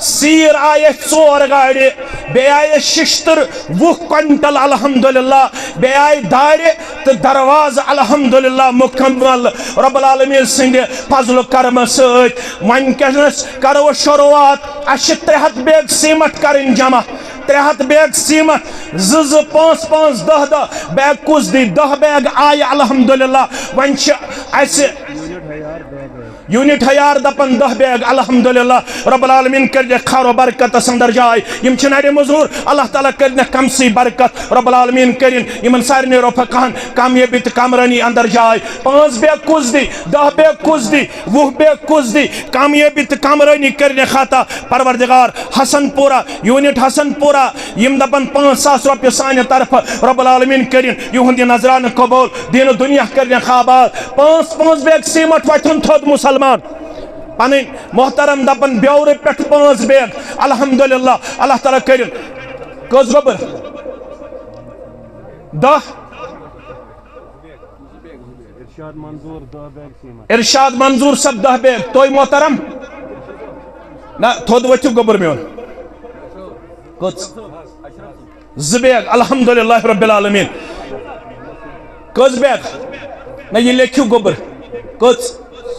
سیٖر آیہِ اسہِ ژور گاڑِ، بیٚیہِ آیہِ اسہِ ششتٕر وُہ کوینٹل الحمدللہ، بیٚیہِ آیہِ دارِ تہٕ دروازٕ الحمدللہ مکمل رب العالمین سٕنٛدِ فضل و کرمہٕ سۭتۍ۔ وۄنۍ کیٛاہ کرو أسۍ شروعات؟ اسہِ چھِ ترٛےٚ ہتھ بیگ سیمٹ کرٕنۍ جمع۔ ترٛےٚ ہتھ بیگ سیمٹ، زٕ زٕ، پانٛژھ پانٛژھ، دَہ دَہ بیگ کُس دی؟ دَہ بیگ آیہِ الحمدللہ۔ وۄنۍ چھِ اَسہِ یوٗنٹ ہیار دَہ بیگ۔ یوٗنٹ ہیار دَپان دَہ بیگ الحمدللہ۔ رب العالمین کٔرِنَکھ خیر و برکتس اندر جاے۔ یِم چھِ نرِ مزوٗر، اللہ تعالیٰ کٔرِنَکھ کمسٕے برکت۔ رب العالمین کٔرِن یِمن سارنٕے رفقاہن کامیٲبی تہٕ کامرٲنی اندر جاے۔ پانٛژھ بیگ کُس دی؟ دَہ بیگ کُس دی؟ وُہ بیگ کُس دی؟ کامیٲبی تہٕ کامرٲنی کٔرِنَکھ عطا۔ پروردگار حسن پورہ، یونٹ حسن پورہ، یِم دپن پانٛژھ ساس رۄپیہِ سانہِ طرفہٕ، رب العالمین کٔرِن یِہُنٛد یہِ نذرانہٕ قبول، دین و دنیا کٔرِنَکھ آباد۔ پانٛژھ پانٛژھ بیگ سیمٹ وۄتھن تھوٚد مُسلمان۔ پنٕنۍ محترم دپن بیورٕ پٮ۪ٹھ پانٛژھ بیگ، الحمدللہ، اللہ تعالیٰ کٔرِن۔ کٔژ گوٚبُر؟ دَہ۔ ارشاد منظور دَہ بیگ سیمٹ۔ ارشاد منظور صٲب دَہ بیگ۔ تُہۍ محترم؟ نہ، تھوٚد ؤتھِو گوٚبُر میون۔ کٔژ؟ زٕ بیگ، الحمدللہ رب العالمین۔ کٔژ بیگ؟ نہ، یہِ لیکھِو گوٚبُر۔ کٔژ؟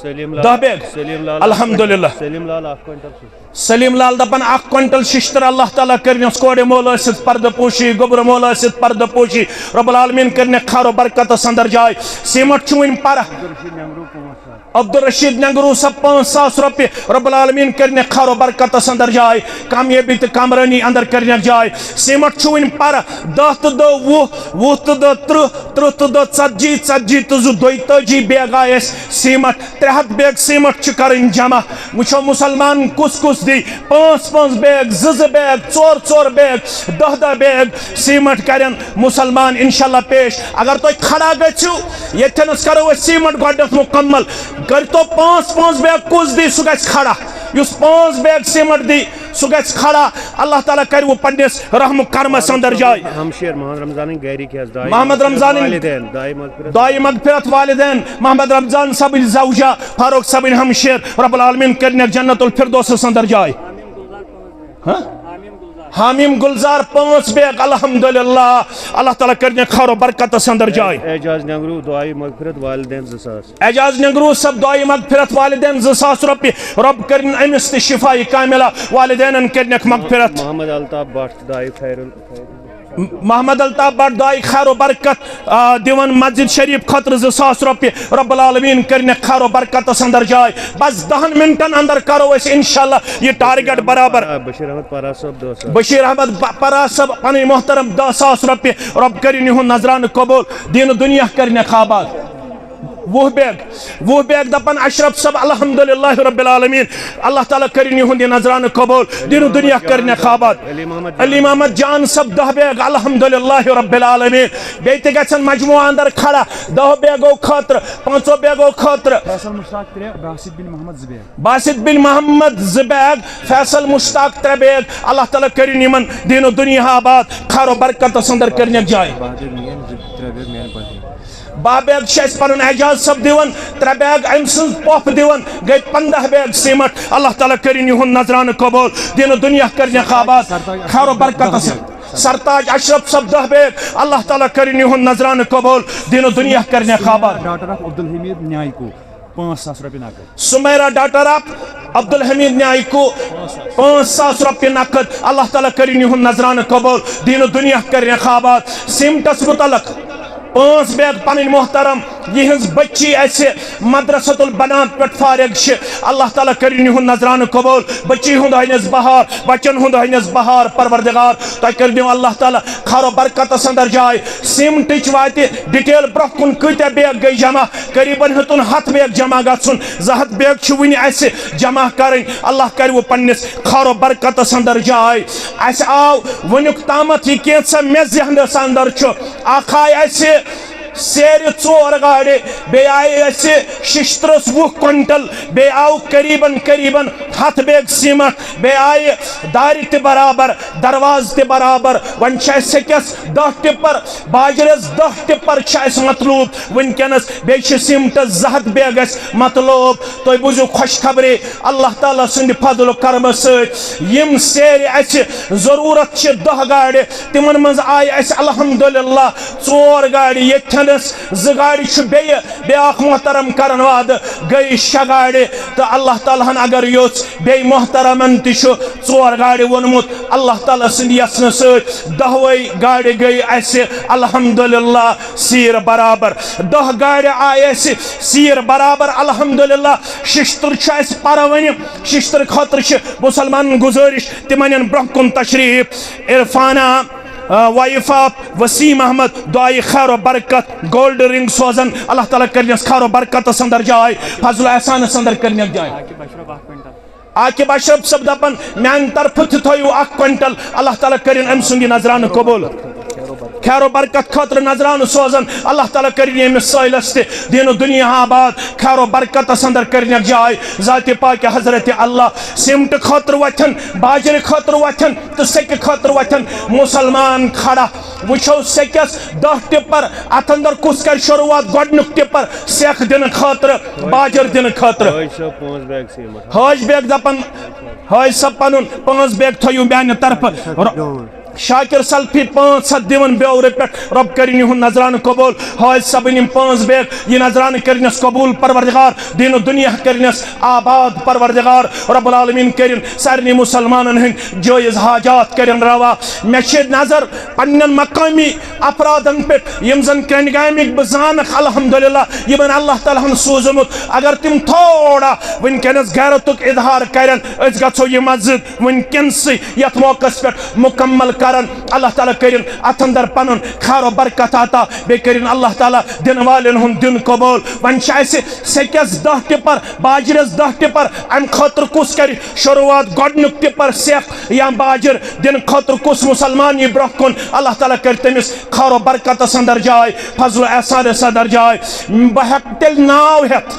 سلیم لال۔ دَہ بیگ؟ سلیم لال۔ الحمدللہ۔ سلیم لال اکھ کوینٹل چھُ۔ سلیم لال دپان اکھ کوینٹل ششتر، اللہ تعالیٰ کرنس کورِ مول ٲسِتھ پردٕ پوشی، گوٚبرٕ مول ٲسِتھ پردٕ پوشی، رب العالمین کرنکھ خیر و برکتس اندر جاے۔ سیمٹ چھُ وُنہِ پرہ۔ عبدالرشید ننگرو صٲب پانٛژھ ساس رۄپیہِ، رب العالمین کرنکھ خیر و برکتس اندر جاے، کامیٲبی تہٕ کامرٲنی اندر کرنکھ جاے۔ سیمٹ چھُ وُنہِ پرہ، دَہ تہٕ دَہ وُہ، وُہ تہٕ دَہ ترٕٛہ، ترٕٛہ تہٕ دَہ ژتجی، ژتجی تہٕ زٕ دۄیتٲجی بیگ آیہِ اَسہِ سیمٹ۔ ترٛےٚ ہتھ بیگ سیمٹ چھِ کرٕنۍ جمع۔ وٕچھو مُسلمان کُس کُس دی پانٛژھ پانٛژھ بیگ، زٕ زٕ بیگ، ژور ژور بیگ، دَہ دَہ بیگ سیمٹ کرن مُسلمان انشاءاللہ پیش۔ اگر تُہۍ کھڑا گٔژھِو، ییٚتھٮ۪نس کرو أسۍ سیمٹ گۄڈٕنٮ۪تھ مُکمل۔ کٔرۍتو پانٛژھ پانٛژھ بیگ، کُس دی سُہ گژھِ کھڑا، یُس پانٛژھ بیگ سیمٹ دی سُہ گژھِ کھڑا۔ اللہ تعالیٰ کرِ وۄنۍ پننِس رحم و کرمس اندر جاے۔ ہمشیر محمد رمضانٕنۍ گرِکۍ حظ، دایہِ محمد مغفرت رمضانٕنۍ والدین، دایہِ مغفرت۔ دایہِ مغفرت والدین، محمد رمضان صٲبٕنۍ زوجہ، فاروق صٲبٕنۍ ہمشیر، رب العالمین کرنکھ جنت الفردوسس اندر جاے۔ ہاں؟ حامیم گلزار پانٛژھ بیگ، الحمدللہ، اللہ تعالیٰ کرنکھ خیر و برکتس اندر جاے۔ اعجاز ننگرو دعائے مغفرت والدین زٕ ساس۔ اعجاز ننگرو صٲب دعائے مغفرت والدین زٕ ساس رۄپیہِ، رب کٔرِن أمِس تہِ شفایہِ کاملہ، والدینن کٔرِنکھ مغفرت۔ محمد الطاف بٹ دعائے خیر ال-، محمد الطاف بٹ دعائے خیر و برکت، آ، دِوان مسجد شریف خٲطرٕ زٕ ساس رۄپیہِ، رب العالمین کٔرِنکھ خیر و برکتس اندر جاے۔ بس دہن منٹن اندر کرو أسۍ انشاءاللہ یہِ ٹارگٹ برابر۔ بشیر احمد پرا صٲب دہ ساس۔ بشیر احمد ب-، پرا صٲب پنٕنۍ محترم دہ ساس رۄپیہِ، رب کٔرِن یِہُنٛد نذرانہٕ قبول، دین و دنیا کٔرِنکھ آباد۔ وُہ بیگ، وُہ بیگ دپان اشرف صٲب، الحمدللہ رب العالمین، اللہ تعالیٰ کٔرِن یِہُنٛد یہِ نذرانہٕ قبول، دین و دنیا کٔرِنکھ آباد۔ علی محمد جان۔ علی محمد جان صٲب دہ بیگ، الحمدللہ رب العالمین۔ بیٚیہِ تہِ گژھن مجموعہ اندر کھڑا، دہو بیگو خٲطرٕ، پانٛژو بیگو خٲطرٕ۔ فیصل مشتاق ترٛےٚ، باسط بن محمد زٕ بیگ۔ باسط بن محمد زٕ بیگ، فیصل مشتاق ترٛےٚ بیگ۔ اللہ تعالیٰ کٔرِن یِمن دین و دنیا آباد، خیر و برکتس اندر کٔرِنکھ جاے۔ بہادر مین زٕ ترٛےٚ بیگ میانہِ پۄپھِ۔ باہ بیگ چھِ اَسہِ پَنُن اعجاز صٲب دِوان، ترٛےٚ بیگ أمۍ سٕنٛز پۄپھ دِوان، گٔے پنٛداہ بیگ سیمٹ۔ اللہ تعالیٰ کٔرِن یِہُنٛد نذرانہٕ قبول، دین و دُنیا کٔرِنکھ آباد، خیر و برکتس۔ سرتاج اشرف صٲب دَہ بیگ، اللہ تعالیٰ کٔرِن یِہُنٛد نذرانہٕ قبول، دین و دُنیا کٔرِنکھ آباد۔ ڈاکٹر آف عبدالحمید نیایکو، پانٛژھ ساس رۄپیہِ نقد۔ سمیرا ڈاٹر آف عبدالحمید نیایکو، پانٛژھ ساس رۄپیہِ نقد۔ اللہ تعالیٰ کٔرِن یِہُنٛد نذرانہٕ قبول، دین و دُنیا کٔرِنکھ آباد۔ سیمٹس متعلق، پانٛژھ بیگ پنٕنۍ محترم، یِہٕنٛز بچی اسہِ مدرسۃ البنات پٮ۪ٹھ فارغ چھِ۔ اللہ تعالیٰ کٔرِن یِہُنٛد نذرانہٕ قبول۔ بچی ہُنٛد ہٲینس بہار، بچن ہُنٛد ہٲینس بہار۔ پروردگار، تۄہہِ کٔرِنو اللہ تعالیٰ خیر و برکتس اندر جاے۔ سیمٹٕچ واتہِ ڈیٹیل برونٛہہ کُن، کۭتیاہ بیگ گٔے جمع؟ قریباً ہیوٚتُن ہتھ بیگ جمع گژھُن۔ زٕ ہتھ بیگ چھِ وُنہِ اسہِ جمع کرٕنۍ۔ اللہ کرِ وۄنۍ پننِس خیر و برکتس اندر جاے۔ اسہِ آو وُنیُک تامتھ یہِ کینٛژھا مےٚ ذہنس اندر چھُ، اکھ آے اسہِ سیرِ ژور گاڑِ، بیٚیہِ آیہِ اسہِ ششترس وُہ کوینٹل، بیٚیہِ آو قریباً قریباً ہتھ بیگ سیمٹ، بیٚیہِ آیہِ دارِ تہِ برابر، دروازٕ تہِ برابر۔ وۄنۍ چھِ اسہِ سیٚکٮ۪س دہ ٹِپر، باجرس دہ ٹِپر چھِ اسہِ مطلوب وٕنکیٚنس، بیٚیہِ چھِ سیمٹس زٕ ہتھ بیگ اسہِ مطلوب۔ تُہۍ بوٗزِو خۄشخبری، اللہ تعالیٰ سٕنٛدِ فضل و کرمہٕ سۭتۍ یِم سیرِ اسہِ ضروٗرت چھِ دہ گاڑِ، تِمن منٛز آیہِ اسہِ الحمدللہ ژور گاڑِ ییٚتھٮ۪نس، زٕ گاڑِ چھُ بیٚیہِ بیٛاکھ محترم کرن وعدٕ، گٔے شےٚ گاڑِ۔ تہٕ اللہ تعالیٰ ہن اگر یوٚژھ، بیٚیہِ محترمن تہِ چھُ ژور گاڑِ ووٚنمُت۔ اللہ تعالیٰ سٕنٛدِ یژھنہٕ سۭتۍ دہوے گاڑِ گٔے اسہِ الحمدللہ سیٖر برابر۔ دہ گاڑِ آیہِ اسہِ سیٖر برابر الحمدللہ۔ ششتٕر چھُ اسہِ پرٕ وۄنۍ، ششتٕر خٲطرٕ چھِ مُسلمانن گُزٲرِش، تِمن یِن برونٛہہ کُن تشریف۔ عرفانہ، آ، وائف آف وسیم احمد، دعائے خیر و برکت، گولڈ رنگ سوزن۔ اللہ تعالیٰ کرنس خیر و برکتس اندر جاے، فضل و احسانس اندر کرنس جاے۔ عاقب اشرف صٲب دپان، میانہِ طرفہٕ تہِ تھٲیِو اکھ کوینٹل، اللہ تعالیٰ کرن أمۍ سُنٛد یہِ نذرانہٕ قبول۔ خیر و برکت خٲطرٕ نذرانہٕ سوزان، اللہ تعالیٰ کرن ییٚمِس سٲیلس تہِ دین و دنیا آباد، خیر و برکتس اندر کرنس جاے۔ ذات پاک حضرت اللہ سیمٹ خٲطرٕ وتھن، باجرِ خٲطرٕ وتھن، تہٕ سیٚکہِ خٲطرٕ وتھن مُسلمان کھڑا۔ وٕچھو سیٚکٮ۪س دہ ٹِپر، اتھ اندر کُس کرِ شروعات؟ گۄڈنیُک ٹِپر سیٚکھ دِنہٕ خٲطرٕ، باجر دِنہٕ خٲطرٕ۔ حٲج صٲب پانٛژھ بیگ سیٖمٹ۔ حٲج بیگ دپان، حٲج صٲب پنُن پانٛژھ بیگ تھٲیِو میانہِ طرفہٕ۔ شاکر سلفی پانٛژھ ہتھ دِوان بیورٕ پٮ۪ٹھ، رۄب کٔرِن یِہُنٛد نذرانہٕ قبول۔ حٲج صٲبٕنۍ یِم پانٛژھ بیگ، یہِ نذرانہٕ کٔرنس قبول پروردگار، دین و دنیا کٔرنس آباد پروردگار۔ رب العالمین کٔرِن سارنٕے مُسلمانن ہٕنٛدۍ جٲیز حاجات کٔرِن روا۔ مےٚ چھِ نظر پننٮ۪ن مقٲمی افرادن پٮ۪ٹھ، یِم زن کرٛنٛڈۍ گامٕکۍ بہٕ زانکھ الحمدللہ، یِمن اللہ تعالیٰ ہن سوٗزمُت، اگر تِم تھوڑا وٕنکیٚنس غیرتُک اظہار کرن، أسۍ گژھو یہِ مسجد وٕنکیٚنسٕے یتھ موقعس پٮ۪ٹھ مکمل کرن۔ اللہ تعالیٰ کٔرِن اتھ اندر پنُن خیر و برکت عطا، بیٚیہِ کٔرِن اللہ تعالیٰ دِنہٕ والٮ۪ن ہُنٛد دیُن قبول۔ وۄنۍ چھِ اسہِ سیٚکٮ۪س دہ ٹِپر، باجرس دہ ٹِپر، امہِ خٲطرٕ کُس کرِ شروعات؟ گۄڈنیُک ٹِپر سیٚکھ یا باجر دِنہٕ خٲطرٕ کُس مُسلمان یی برونٛہہ کُن؟ اللہ تعالیٰ کرِ تٔمِس خیر و برکتس اندر جاے، فضل و احسانس اندر جاے۔ بہٕ ہیٚکہٕ تیٚلہِ ناو ہیٚتھ،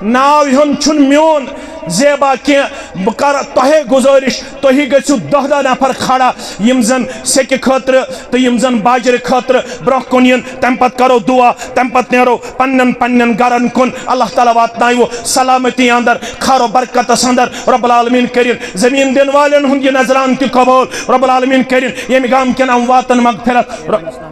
ناو ہیوٚن چھُنہٕ میون زیبا کینٛہہ۔ بہٕ کرٕ تۄہے گُزٲرِش، تُہی گٔژھِو دہ دہ نفر کھڑا، یِم زن سیٚکہِ خٲطرٕ تہٕ یِم زن باجرِ خٲطرٕ برونٛہہ کُن یِن۔ تمہِ پتہٕ کرو دعا، تمہِ پتہٕ نیرو پننٮ۪ن پننٮ۪ن گرن کُن۔ اللہ تعالیٰ واتنایو سلامتی اندر، خیر و برکتس اندر۔ رب العالمین کٔرِن زمین دِنہٕ والٮ۪ن ہُنٛد یہِ نذرانہٕ تہِ قبول۔ رب العالمین کٔرِن ییٚمہِ گامہٕ کٮ۪ن امواتن مغفرت۔ ر-،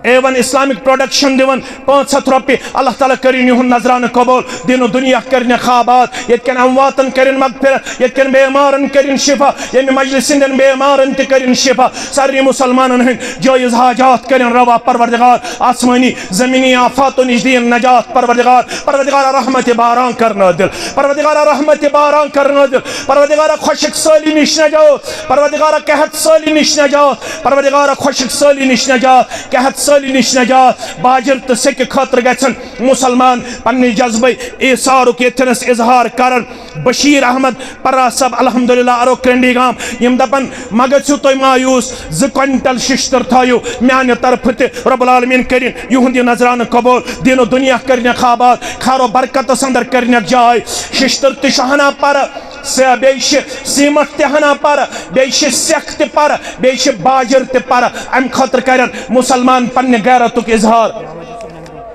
اے ون اسلامک پروڈکشن دِوان پانٛژھ ہتھ رۄپیہِ۔ اللہ تعالیٰ کٔرِن یِہُنٛد نظرانہٕ قبول، دین و دُنیا کٔرِنَکھ آباد، ییٚتہِ کٮ۪ن امواتن کٔرِن مغفرت، ییٚتہِ کٮ۪ن بیمارن کٔرِن شفا، ییٚمہِ مجلس ہٕنٛدٮ۪ن بیمارن تہِ کٔرِن شفا، سارنٕے مُسلمانن ہٕنٛدۍ جٲیز حاجات کٔرِن روا پروردگار، آسمٲنی زمینی آفاتو نِش دِیِن نجات پروردگار۔ پروردگار رحمت باران کر نازل، پروردگار رحمت باران کر نازل، پروردگار خۄشک سٲلی نِش نجات، پروردگار قحط سٲلی نِش نجات، پروردگار خۄشک سٲلی نِش نجات، قحط سٲلی نِش نجات۔ باجر تہٕ سیٚکہِ خٲطرٕ گژھن مُسلمان پننہِ جذبہٕ ایثارُک ییٚتھٮ۪نس اظہار کرن۔ بشیر احمد پرا صٲب الحمدللہ ارو کرنڈی گام، یِم دپن، مہ گژھِو تُہۍ مایوس، زٕ کوینٹل ششتر تھٲیِو میانہِ طرفہٕ تہِ۔ رب العالمین کٔرِن یِہُنٛد یہِ نذرانہٕ قبول، دین و دُنیا کٔرِنَکھ آباد، خیر و برکتس اندر کٔرِنَکھ جاے۔ ششتر تہِ چھُ ہنا پرٕ، سے-، بیٚیہِ چھِ سیمٹ تہِ ہنا پرٕ، بیٚیہِ چھِ سیٚکھ تہِ پرٕ، بیٚیہِ چھِ باجر تہِ پرٕ۔ امہِ خٲطرٕ کرن مُسلمان پننہِ غیرتُک اظہار۔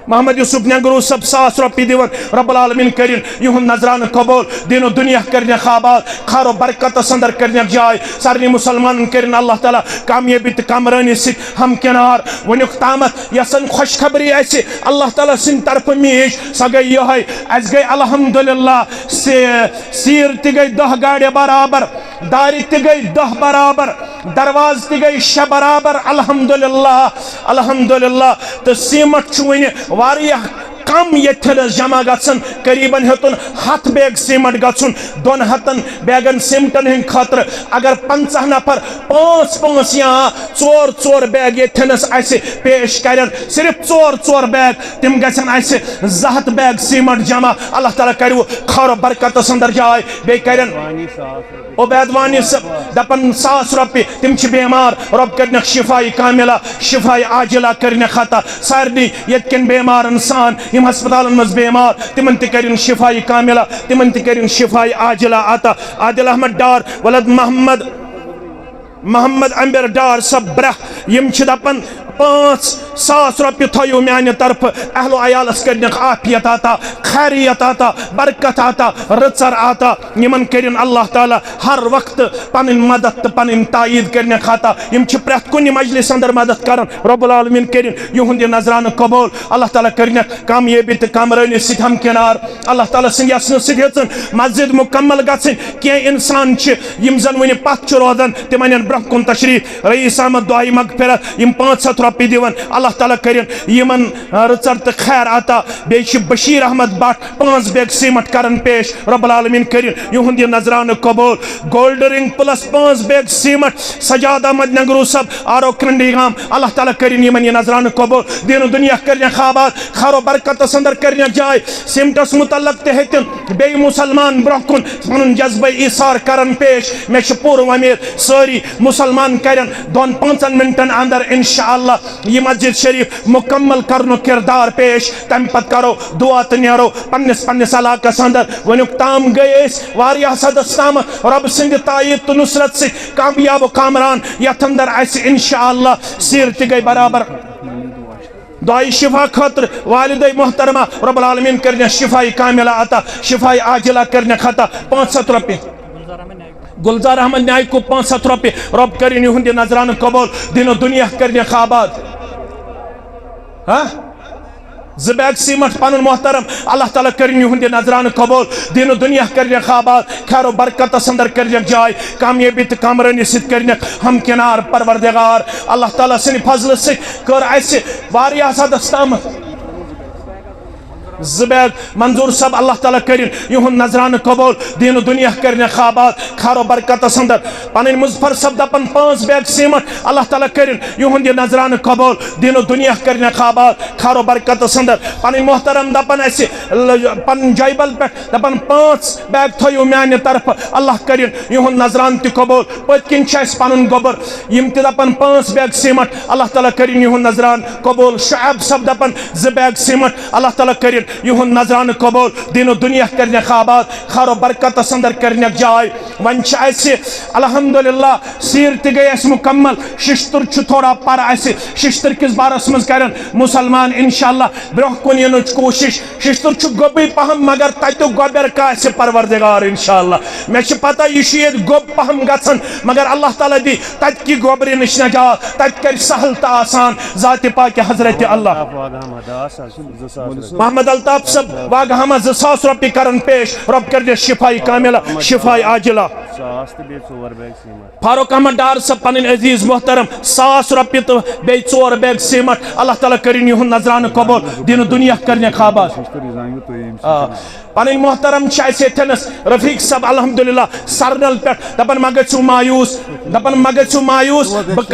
محمد یوسف نینگرو صٲب ساس رۄپیہِ دِوان، رب العالمین کٔرِن یِہُنٛد نذرانہٕ قبول، دین و دُنیا کٔرِنَکھ آباد، خیر و برکتس اندر کٔرِنَکھ جاے، سارنٕے مُسلمانن کٔرِن اللہ تعالیٰ کامیٲبی تہٕ کامرٲنی سۭتۍ ہمکنار۔ وٕنیُک تامتھ یۄس زن خۄشخبری اسہِ اللہ تعالیٰ سٕنٛدِ طرفہٕ میج، سۄ گٔے یِہوٚے، اسہِ گٔے الحمدللہ سے-، سیٖر تہِ گٔے دہ گاڑِ برابر، دارِ تہِ گٔے دَہ برابر، دروازٕ تہِ گٔے شےٚ برابر۔ الحمدللہ، الحمدللہ۔ تہٕ سیمٹ چھُ وُنہِ واریاہ کم ییٚتھٮ۪نس جمع گژھن، قریباً ہیوٚتُن ہتھ بیگ سیمٹ گژھُن دۄن ہتن بیگن سیمٹن ہٕنٛدِ خٲطرٕ۔ اگر پنٛژاہ نفر پانٛژھ پانٛژھ یا ژور ژور بیگ ییٚتھٮ۪نس اسہِ پیش کرن، صرف ژور ژور بیگ، تِم گژھن اسہِ زٕ ہتھ بیگ سیمٹ جمع۔ اللہ تعالیٰ کرِ خیر و برکتس اندر جاے، بیٚیہِ کرن عبید وانی صٲب دپان ساس رۄپیہِ، تِم چھِ بیمار، رۄب کٔرنَکھ شفایہِ کاملہ، شفایہِ عاجلہ کٔرنَکھ عطا۔ سارنٕے ییٚتہِ کٮ۪ن بیمارن سان، یِم ہسپتالن منٛز بیمار، تِمن تہِ کٔرِن شفایہِ کاملہ، تِمن تہِ کٔرِن شفایہِ عاجلہ عطا۔ عادل احمد ڈار ولد محمد، محمد امبر ڈار صٲب برٛکھ، یِم چھِ دپان پانٛژھ ساس رۄپیہِ تھٲیِو میانہِ طرفہٕ، اہل و عیالس کٔرنَکھ عافیت عطا، خیریت عطا، برکت عطا، رٕژر عطا۔ یِمن کٔرِن اللہ تعالیٰ ہر وقتہٕ پنٕنۍ مدد تہٕ پنٕنۍ تائید کٔرنَکھ عطا۔ یِم چھِ پرٛٮ۪تھ کُنہِ مجلس اندر مدد کران۔ رب العالمین کٔرِن یِہُنٛد یہِ نذرانہٕ قبول۔ اللہ تعالیٰ کٔرنَکھ کامیٲبی تہٕ کامرٲنی سۭتۍ ہمکنار۔ اللہ تعالیٰ سٕنٛدِ یژھنہٕ سۭتۍ ہیٚژٕن مسجد مکمل گژھٕنۍ۔ کینٛہہ انسان چھِ، یِم زن وُنہِ پتھ چھِ روزان، تِم انن برٛونٛہہ کُن تشریف۔ رئیس احمد دعائے مغفرت، یِم پانٛژھ ہتھ رۄپیہِ دِوان۔ اللہ تعالیٰ کٔرِن یِمن رٕژر تہٕ خیر عطا۔ بیٚیہِ چھِ بشیر احمد بٹ پانٛژھ بیگ سیمٹ کران پیش۔ رب العالمین کٔرِن یِہُنٛد یہِ نذرانہٕ قبول۔ گولڈ رنگ پلس پانٛژھ بیگ سیمٹ، سجاد احمد نگرو صٲب، آر او کرنڈی گام۔ اللہ تعالیٰ کٔرِن یِمن یہِ نذرانہٕ قبول۔ دین و دنیا کٔرنَکھ آباد، خیر و برکتس اندر کٔرنَکھ جاے۔ سیمٹس متعلق تہِ ہیٚتِن بیٚیہِ مسلمان برٛونٛہہ کُن پنُن جذبہ ایثار کران پیش۔ مےٚ چھِ پوٗرٕ وۄمید سٲری مسلمان کرن دۄن پانٛژن منٹن اندر انشاءاللہ یہِ مسجد شریف مکمل کرنُک کردار پیش۔ تمہِ پتہٕ کرو دعا تہٕ نیرو پننِس پننِس علاقس اندر۔ وٕنیُک تام گٔے أسۍ واریاہس حدس تامتھ رۄب سٕنٛدِ تائید تہٕ نصرت سۭتۍ کامیاب و کامران، یتھ اندر اسہِ انشاءاللہ سیٖر تہِ گٔے برابر۔ دعائے شفا خٲطرٕ والدے محترمہ، رب العالمین کٔرنَکھ شفایہِ کاملہ عطا، شفایہِ عاجلہ کٔرنَکھ عطا۔ پانٛژھ ہتھ رۄپیہِ۔ گلزار احمد نیایکو پانٛژھ ہتھ رۄپیہِ، رب کٔرِن یِہُنٛد یہِ نذرانہٕ قبول، دین و دنیا کٔرنَکھ آباد۔ ہاں؟ زٕ بیگ سیمٹ پنُن محترم، اللہ تعالیٰ کٔرِن یِہُنٛد یہِ نذرانہٕ قبول، دین و دنیا کٔرنَکھ آباد، خیر و برکتس اندر کٔرنَکھ جاے، کامیٲبی تہٕ کامرٲنی سۭتۍ کٔرنَکھ ہمکنار۔ پروردگار اللہ تعالیٰ سٕنٛدِ فضلہٕ سۭتۍ کٔر اسہِ واریاہس حدس تامتھ زٕ بیگ۔ منظور صٲب، اللہ تعالیٰ کٔرِن یِہُنٛد نذرانہٕ قبول، دین و دنیا کٔرنَکھ آباد، خیر و برکتس اندر۔ پنٕنۍ مظفر صٲب دپان پانٛژھ بیگ سیمٹ، اللہ تعالیٰ کٔرِن یِہُنٛد یہِ نذرانہٕ قبول، دین و دنیا کٔرنَکھ آباد، خیر و برکتس اندر۔ پنٕنۍ محترم دپان اسہِ ل-، پنٕنۍ جایبل پٮ۪ٹھ دپان پانٛژھ بیگ تھٲیِو میانہِ طرفہٕ، اللہ کٔرِن یِہُنٛد نذرانہٕ تہِ قبول۔ پٔتۍ کِنۍ چھُ اسہِ پنُن گوٚبُر، یِم تہِ دپان پانٛژھ بیگ سیمٹ، اللہ تعالیٰ کٔرِن یِہُنٛد نذرانہٕ قبول۔ شعیب صٲب دپان زٕ بیگ سیمٹ، اللہ تعالیٰ کٔرِن یِہُنٛد نذرانہٕ قبول، دین و دنیا کٔرنَکھ آباد، خیر و برکتس اندر کٔرنَکھ جاے۔ وۄنۍ چھِ اسہِ الحمدللہ سیٖر تہِ گٔے اسہِ مکمل۔ ششتٕر چھُ تھوڑا پر اسہِ، ششتٕر کِس بارس منٛز کرن مسلمان انشاءاللہ برٛونٛہہ کُن یِنٕچ کوٗشش۔ ششتٕر چھُ گوٚبٕے پہم، مگر تتیُک گۄبٮ۪ر کاسہِ پروردگار انشاءاللہ۔ مےٚ چھِ پتہ یہِ چھُ ییٚتہِ گوٚب پہم گژھان، مگر اللہ تعالیٰ دی تتہِ کہِ گۄبرِ نِش نجات، تتہِ کرِ سہل تہٕ آسان ذاتِ پاکِ حضرت اللہ۔ محمد الطاف صٲب واگہامہ زٕ ساس رۄپیہِ کرن پیش، رۄب کٔرِنَس شفایہِ کاملہ، شفایہِ عاجلہ۔ ساس تہٕ بیٚیہِ ژور بیگ سیٖمَٹھ۔ فاروق احمد ڈار صٲب پنٕنۍ عزیز محترم ساس رۄپیہِ تہٕ بیٚیہِ ژور بیگ سیٖمَٹھ۔ اللہ تعالیٰ کٔرِن یِہُنٛد نذرانہٕ قبول، دیٖن و دُنیا کٔرِنَکھ آباد۔ آ، پنٕنۍ محترم چھِ اَسہِ ییٚتھٮ۪نَس رفیق صٲب الحمدللہ سرنل پٮ۪ٹھ، دَپان مہ گٔژھِو مایوٗس، دَپان مہ گٔژھِو مایوٗس، بہٕ ک-،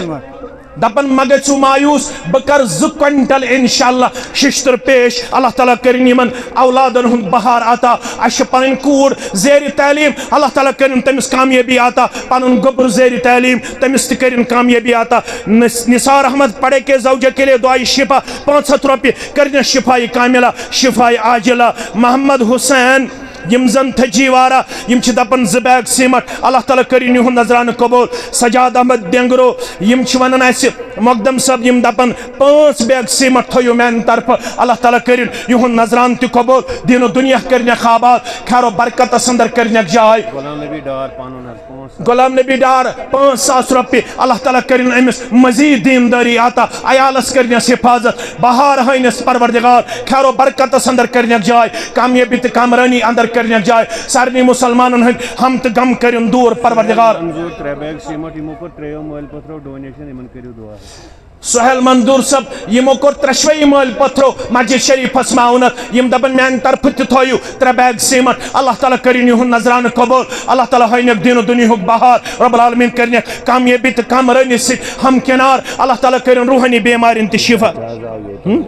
دَپان مہ گٔژھِو مایوٗس، بہٕ کَرٕ زٕ کوینٹل انشاءاللہ شِشتٕر پیش۔ اللہ تعالیٰ کٔرِن یِمَن اولادَن ہُنٛد بہار عطا۔ اَسہِ چھِ پنٕنۍ کوٗر زیرِ تعلیٖم، اللہ تعالیٰ کٔرِن تٔمِس کامیٲبی عطا، پنُن گوٚبُر زیرِ تعلیٖم، تٔمِس تہِ کٔرِن کامیٲبی عطا۔ نث-، نثار احمد پڑے کے زوجہ کے لیے دعائے شفا، پانٛژھ ہَتھ رۄپیہِ، کٔرِنَس شفایہِ کاملہ، شفایہِ عاجلہ۔ محمد حسین، یِم زَن تھجی وارہ، یِم چھِ دَپان زٕ بیگ سیٖمَٹھ، اللہ تعالیٰ کٔرِن یِہُنٛد نذرانہٕ قبول۔ سجاد احمد ڈینگرو، یِم چھِ وَنان اَسہِ مقدم صٲب، یِم دَپان پانٛژھ بیگ سیٖمَٹھ تھٲیِو میٛانہِ طرفہٕ، اللہ تعالیٰ کٔرِن یِہُنٛد نذرانہٕ تہِ قبول، دیٖن و دُنیا کٔرِنَکھ آباد، خیر و برکتَس اندر کٔرِنَکھ جاے۔ غلام نبی ڈار پَنُن حظ پانٛژھ ساس۔ غلام نبی ڈار پانٛژھ ساس رۄپیہِ، اللہ تعالیٰ کٔرِن أمِس مزیٖد دیٖندٲری عطا، عیالَس کٔرِنَس حفاظت، بہار ہٲینَس پروردگار، خیر و برکتَس اندر کٔرِنَکھ جاے، کامیٲبی تہٕ کامرٲنی اندر کٔرنیٚکھ جاے۔ سارنٕے مسلمانن ہٕنٛدۍ ہم تہٕ غم کٔرِن دوٗر پروردگار۔ منظور ترٛےٚ بیگ سیمٹ، یِمو کوٚر ترٛیٚیو مٲلۍ پٔتھرو ڈونیشن، یِمن کٔرِو دعا۔ سہیل منظور صٲب، یِمو کوٚر ترٛٮ۪شوَے مٲلۍ پٔتھرو مسجد شریفس معاونت۔ یِم دپن میانہِ طرفہٕ تہِ تھٲیِو ترٛےٚ بیگ سیمٹ۔ اللہ تعالیٰ کٔرِن یِہُنٛد نذرانہٕ قبول۔ اللہ تعالیٰ ہٲینکھ دیٖن و دُنیاہُک بہار۔ رب العالمین کٔرنیٚکھ کامیٲبی تہٕ کامرٲنی سۭتۍ ہمکنار۔ اللہ تعالیٰ کٔرِن روحٲنی بیمارٮ۪ن تہِ شفا۔ ہم؟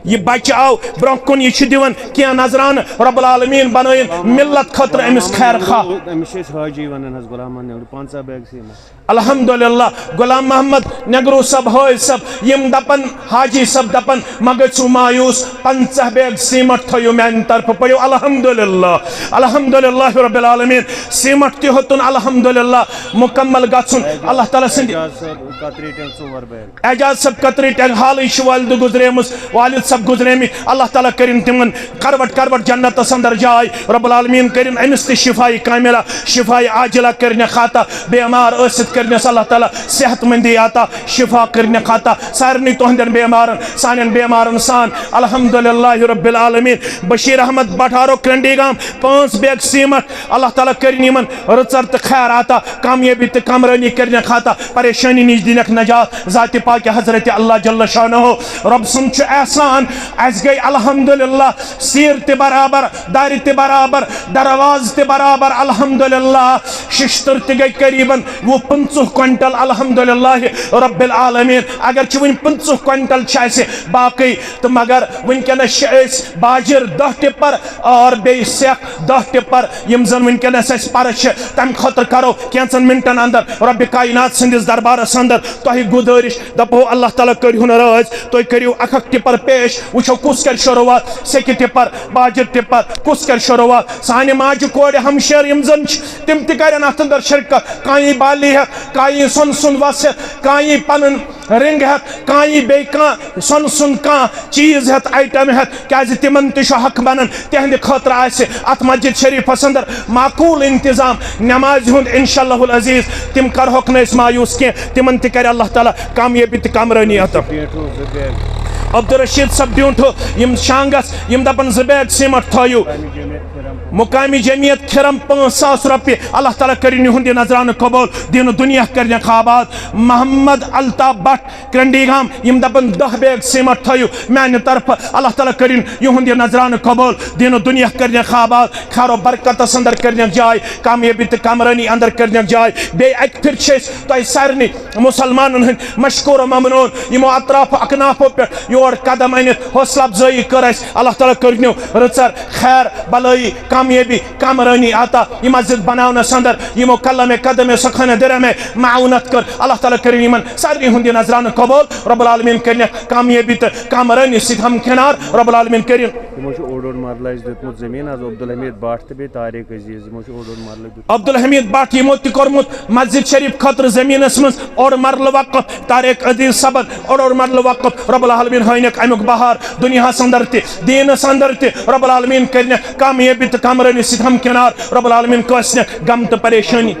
یہِ بچہٕ آو برونٛہہ کُن، یہِ چھُ دِوان کینٛہہ نذرانہٕ۔ رب العالمین بنٲیِن ملت خٲطرٕ أمِس خیر خواہ۔ أمِس چھِ أسۍ حٲجی ونان حظ، غلام محمد نیٚنٛگرو، پنٛژاہ بیگ سیمٹ۔ الحمدللہ، غلام محمد نیٚنٛگرو صٲب، حٲج صٲب، یِم دپن، حاجی صٲب دپن، مہ گٔژھِو مایوس، پنٛژاہ بیگ سیمٹ تھٲیِو میانہِ طرفہٕ، پٔرِو الحمدللہ، الحمدللہ رب العالمین۔ سیمٹ تہِ ہیوٚتُن الحمدللہ مکمل گژھُن۔ اللہ تعالیٰ سٕنٛدِ اعجاز صٲب کترِ ٹینگ ژور بیگ۔ اعجاز صٲب کترِ ٹینگ حالٕے چھِ والدٕ گُزریمٕژ، والد صٲب گُزریمٕتۍ۔ اللہ تعالیٰ کٔرِن تِمن کروٹ کروٹ جنتس اندر جاے۔ رب العالمین کٔرِن أمِس تہِ شفاء کاملہ، شفاء عاجلہ کٔرنیٚکھ عطا۔ بیمار ٲسِتھ کٔرنیٚس اللہ تعالیٰ صحت مندی عطا، شفا کٔرنیٚکھ عطا۔ سارنٕے تُہنٛدٮ۪ن بیمارن، سانٮ۪ن بیمارن سان الحمدللہ رب العالمین۔ بشیر احمد بٹھارو کرنڈی گام، پانٛژھ بیگ سیمٹ۔ اللہ تعالیٰ کٔرِن یِمن رٕژر تہٕ خیر عطا، کامیٲبی تہٕ کامرٲنی کٔرنیٚکھ عطا، پریشٲنی نِش دِنیٚکھ نجات۔ ذاتِ پاکِ حضرت اللہ جل شانہ رب سُنٛد چھُ احسان۔ اسہِ گٔے الحمدللہ سیٖر تہِ برابر، دارِ تہِ برابر، دروازٕ تہِ برابر، الحمدللہ۔ ششتٕر تہِ گٔے قریباً وُہ پٕنٛژٕہ کوینٹل، الحمدللہ رب العالمین۔ اگر چھِ وُنہِ پٕنٛژٕہ کوینٹل چھِ اسہِ باقٕے، تہٕ مگر وُنکیٚنس چھِ أسۍ باجر دَہ ٹِپر اور بیٚیہِ سیٚکھ دَہ ٹِپر، یِم زن وُنکیٚنس اسہِ پرٕ چھِ، تمہِ خٲطرٕ کرو کینٛژن منٹن اندر رب کائنات سٕنٛدِس دربارس اندر تۄہہِ گُزٲرِش، دپو اللہ تعالیٰ کٔرِہُن رٲضۍ، تُہۍ کٔرِو اکھ اکھ ٹِپر پیش، وٕچھو کُس کرِ شروعات، سیٚکہِ ٹِپر، باجر ٹِپر، کُس کرِ شروعات۔ سانہِ ماجہِ کورِ ہمشیر یِم زن چھِ، تِم تہِ کرن اتھ اندر شرکت۔ کانٛہہ یی بالی ہیٚتھ، کانٛہہ یی سۄنہٕ سُنٛد وس ہیٚتھ، کانٛہہ یی پنُن رنٛگ ہیٚتھ، کانٛہہ یی بیٚیہِ کانٛہہ سۄنہٕ سُنٛد کانٛہہ چیٖز ہیٚتھ، آیٹم ہیٚتھ، کیازِ تِمن تہِ چھُ حق بنان، تِہنٛدِ خٲطرٕ آسہِ اتھ مسجد شریفس اندر معقول انتظام نمازِ ہُنٛد۔ انشاءاللہ العزیز تِم کرہوکھ نہٕ أسۍ مایوس کینٛہہ، تِمن تہِ کرِ اللہ تعالیٰ کامیٲبی تہٕ کامرٲنی عطا۔ ڈینٛٹھو زٕ بیگ۔ عبدالرشید صٲب ڈیونٛٹھو، یِم شانگس، یِم دپان زٕ بیگ سیمٹ تھٲیِو۔ مقامی جمعیت کھِرم۔ مقامی جمعیت کھِرم پانٛژھ ساس رۄپیہِ۔ اللہ تعالیٰ کٔرِن یِہُنٛد یہِ نذرانہٕ قبول، دیٖن و دُنیا کٔرنیٚکھ آباد۔ محمد الطاف بٹ کرنڈی گام، یِم دپان دَہ بیگ سیمٹ تھٲیِو میانہِ طرفہٕ۔ اللہ تعالیٰ کٔرِن یِہُنٛد یہِ نذرانہٕ قبول، دیٖن و دُنیا کٔرنیٚکھ آباد، خیر و برکتس اندر کٔرنیٚکھ جاے، کامیٲبی تہٕ کامرٲنی اندر کٔرنیٚکھ جاے۔ بیٚیہِ اکہِ پھِرِ چھِ أسۍ تۄہہِ سارنٕے مسلمانن ہٕنٛدۍ مشکور و ممنون، یِمو اطراف و اکنافو پٮ۪ٹھ یور قدم أنِتھ حوصلہ افزٲیی کٔر اَسہِ۔ اللہ تعالیٰ کٔرِنو رٕژر، خیر، بلٲیی، کامیٲبی، کامرٲنی عطا۔ یہِ مسجد بناونس اندر یِمو قلم قدم سخن درم معاونت کٔر، اللہ تعالیٰ کٔرِن یِمن سارنٕے ہُنٛد یہِ نذرانہٕ قبول۔ رب العالمین کٔرِنکھ کامیٲبی تہٕ کامرٲنی سۭتۍ ہمکنار۔ رب العالمین کٔرِن۔ یِمو چھُ اوٚڑ اوٚڑ مرلہٕ اَسہِ دیُتمُت زٔمیٖن حظ، عبدالحمید بٹ تہٕ بیٚیہِ طارق عزیز، یِمو چھُ اوٚڑ اوٚڑ مرلہٕ دیُتمُت۔ عبدالحمید بٹ یِمو تہِ کوٚرمُت مسجد شریف خٲطرٕ زٔمیٖنس منٛز اوٚڑ مرلہٕ وقف، طارق عزیز صٲبن اوٚڑ اوٚڑ مرلہٕ وقف۔ رب العالمین ہٲینکھ امیُک بہار دُنیاہس اندر تہِ، دیٖنس اندر تہِ۔ رب العالمین کٔرنکھ کامیٲبی تہٕ کامرٲنی سۭتۍ ہمکنار۔ رب العالمین کٲنٛسہِ نہٕ غم تہٕ پریشٲنی۔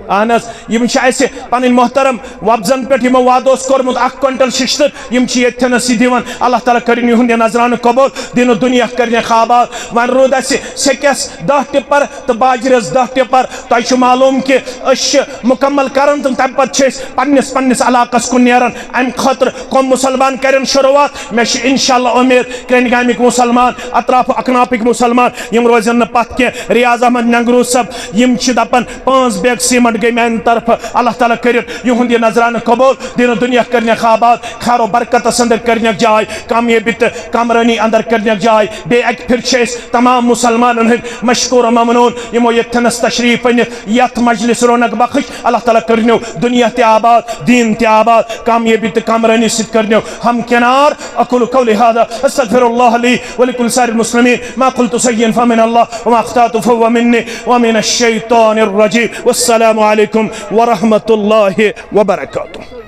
اہن حظ، یِم چھِ اَسہِ پنٕنۍ محترم وۄپزن پٮ۪ٹھ یِمو وعدٕ اوس کوٚرمُت اکھ کوینٹل ششتٕر، یِم چھِ ییٚتھٮ۪نس یہِ دِوان۔ اللہ تعالیٰ کٔرِن یِہُنٛد یہِ نذرانہٕ قبول، دیٖن و دُنیا کٔرِنکھ آباد۔ وۄنۍ روٗد اَسہِ سیٚکٮ۪س دَہ ٹِپر تہٕ باجرس دَہ ٹِپر۔ تۄہہِ چھُ معلوم کہِ أسۍ چھِ مُکمل کران تہٕ تَمہِ پتہٕ چھِ أسۍ پننِس پننِس علاقس کُن نیران۔ امہِ خٲطرٕ کۄم مسلمان کرن شروعات۔ مےٚ چھِ انشاءاللہ اُمید کرنگامٕکۍ مسلمان، اطراف و اکنافٕکۍ مسلمان، یِم روزن نہٕ پتھ کینٛہہ۔ ریاض احمد ننگرو صٲب، یِم چھِ دپان پانٛژھ بیگ سیمنٹ گٔے میانہِ طرفہٕ۔ اللہ تعالیٰ کٔرِن یِہُنٛد یہِ نذرانہٕ قبول، دیٖن و دُنیا کٔرنکھ آباد، خیر و برکتس اندر کٔرنکھ جاے، کامیٲبی تہٕ کامرٲنی اندر کٔرنکھ جاے۔ بیٚیہِ اکہِ پھِرِ چھِ أسۍ تمام مسلمانن ہٕنٛدۍ مشکور و ممنون، یِمو ییٚتھٮ۪نس تشریف أنِتھ یتھ مجلس رونق بخش۔ اللہ تعالیٰ کٔرنو دُنیا تہِ آباد، دیٖن تہِ آباد، کامیٲبی تہٕ کامرٲنی سۭتۍ کٔرنو ہمکنار۔ اقول قولی هذا، استغفر الله لي ولكل سائر المسلمين، ما قلت شيئا فمن الله، وما اخطأت فهو مني، ومن الشيطان الرجيم۔ والسلام عليكم ورحمة الله وبركاته۔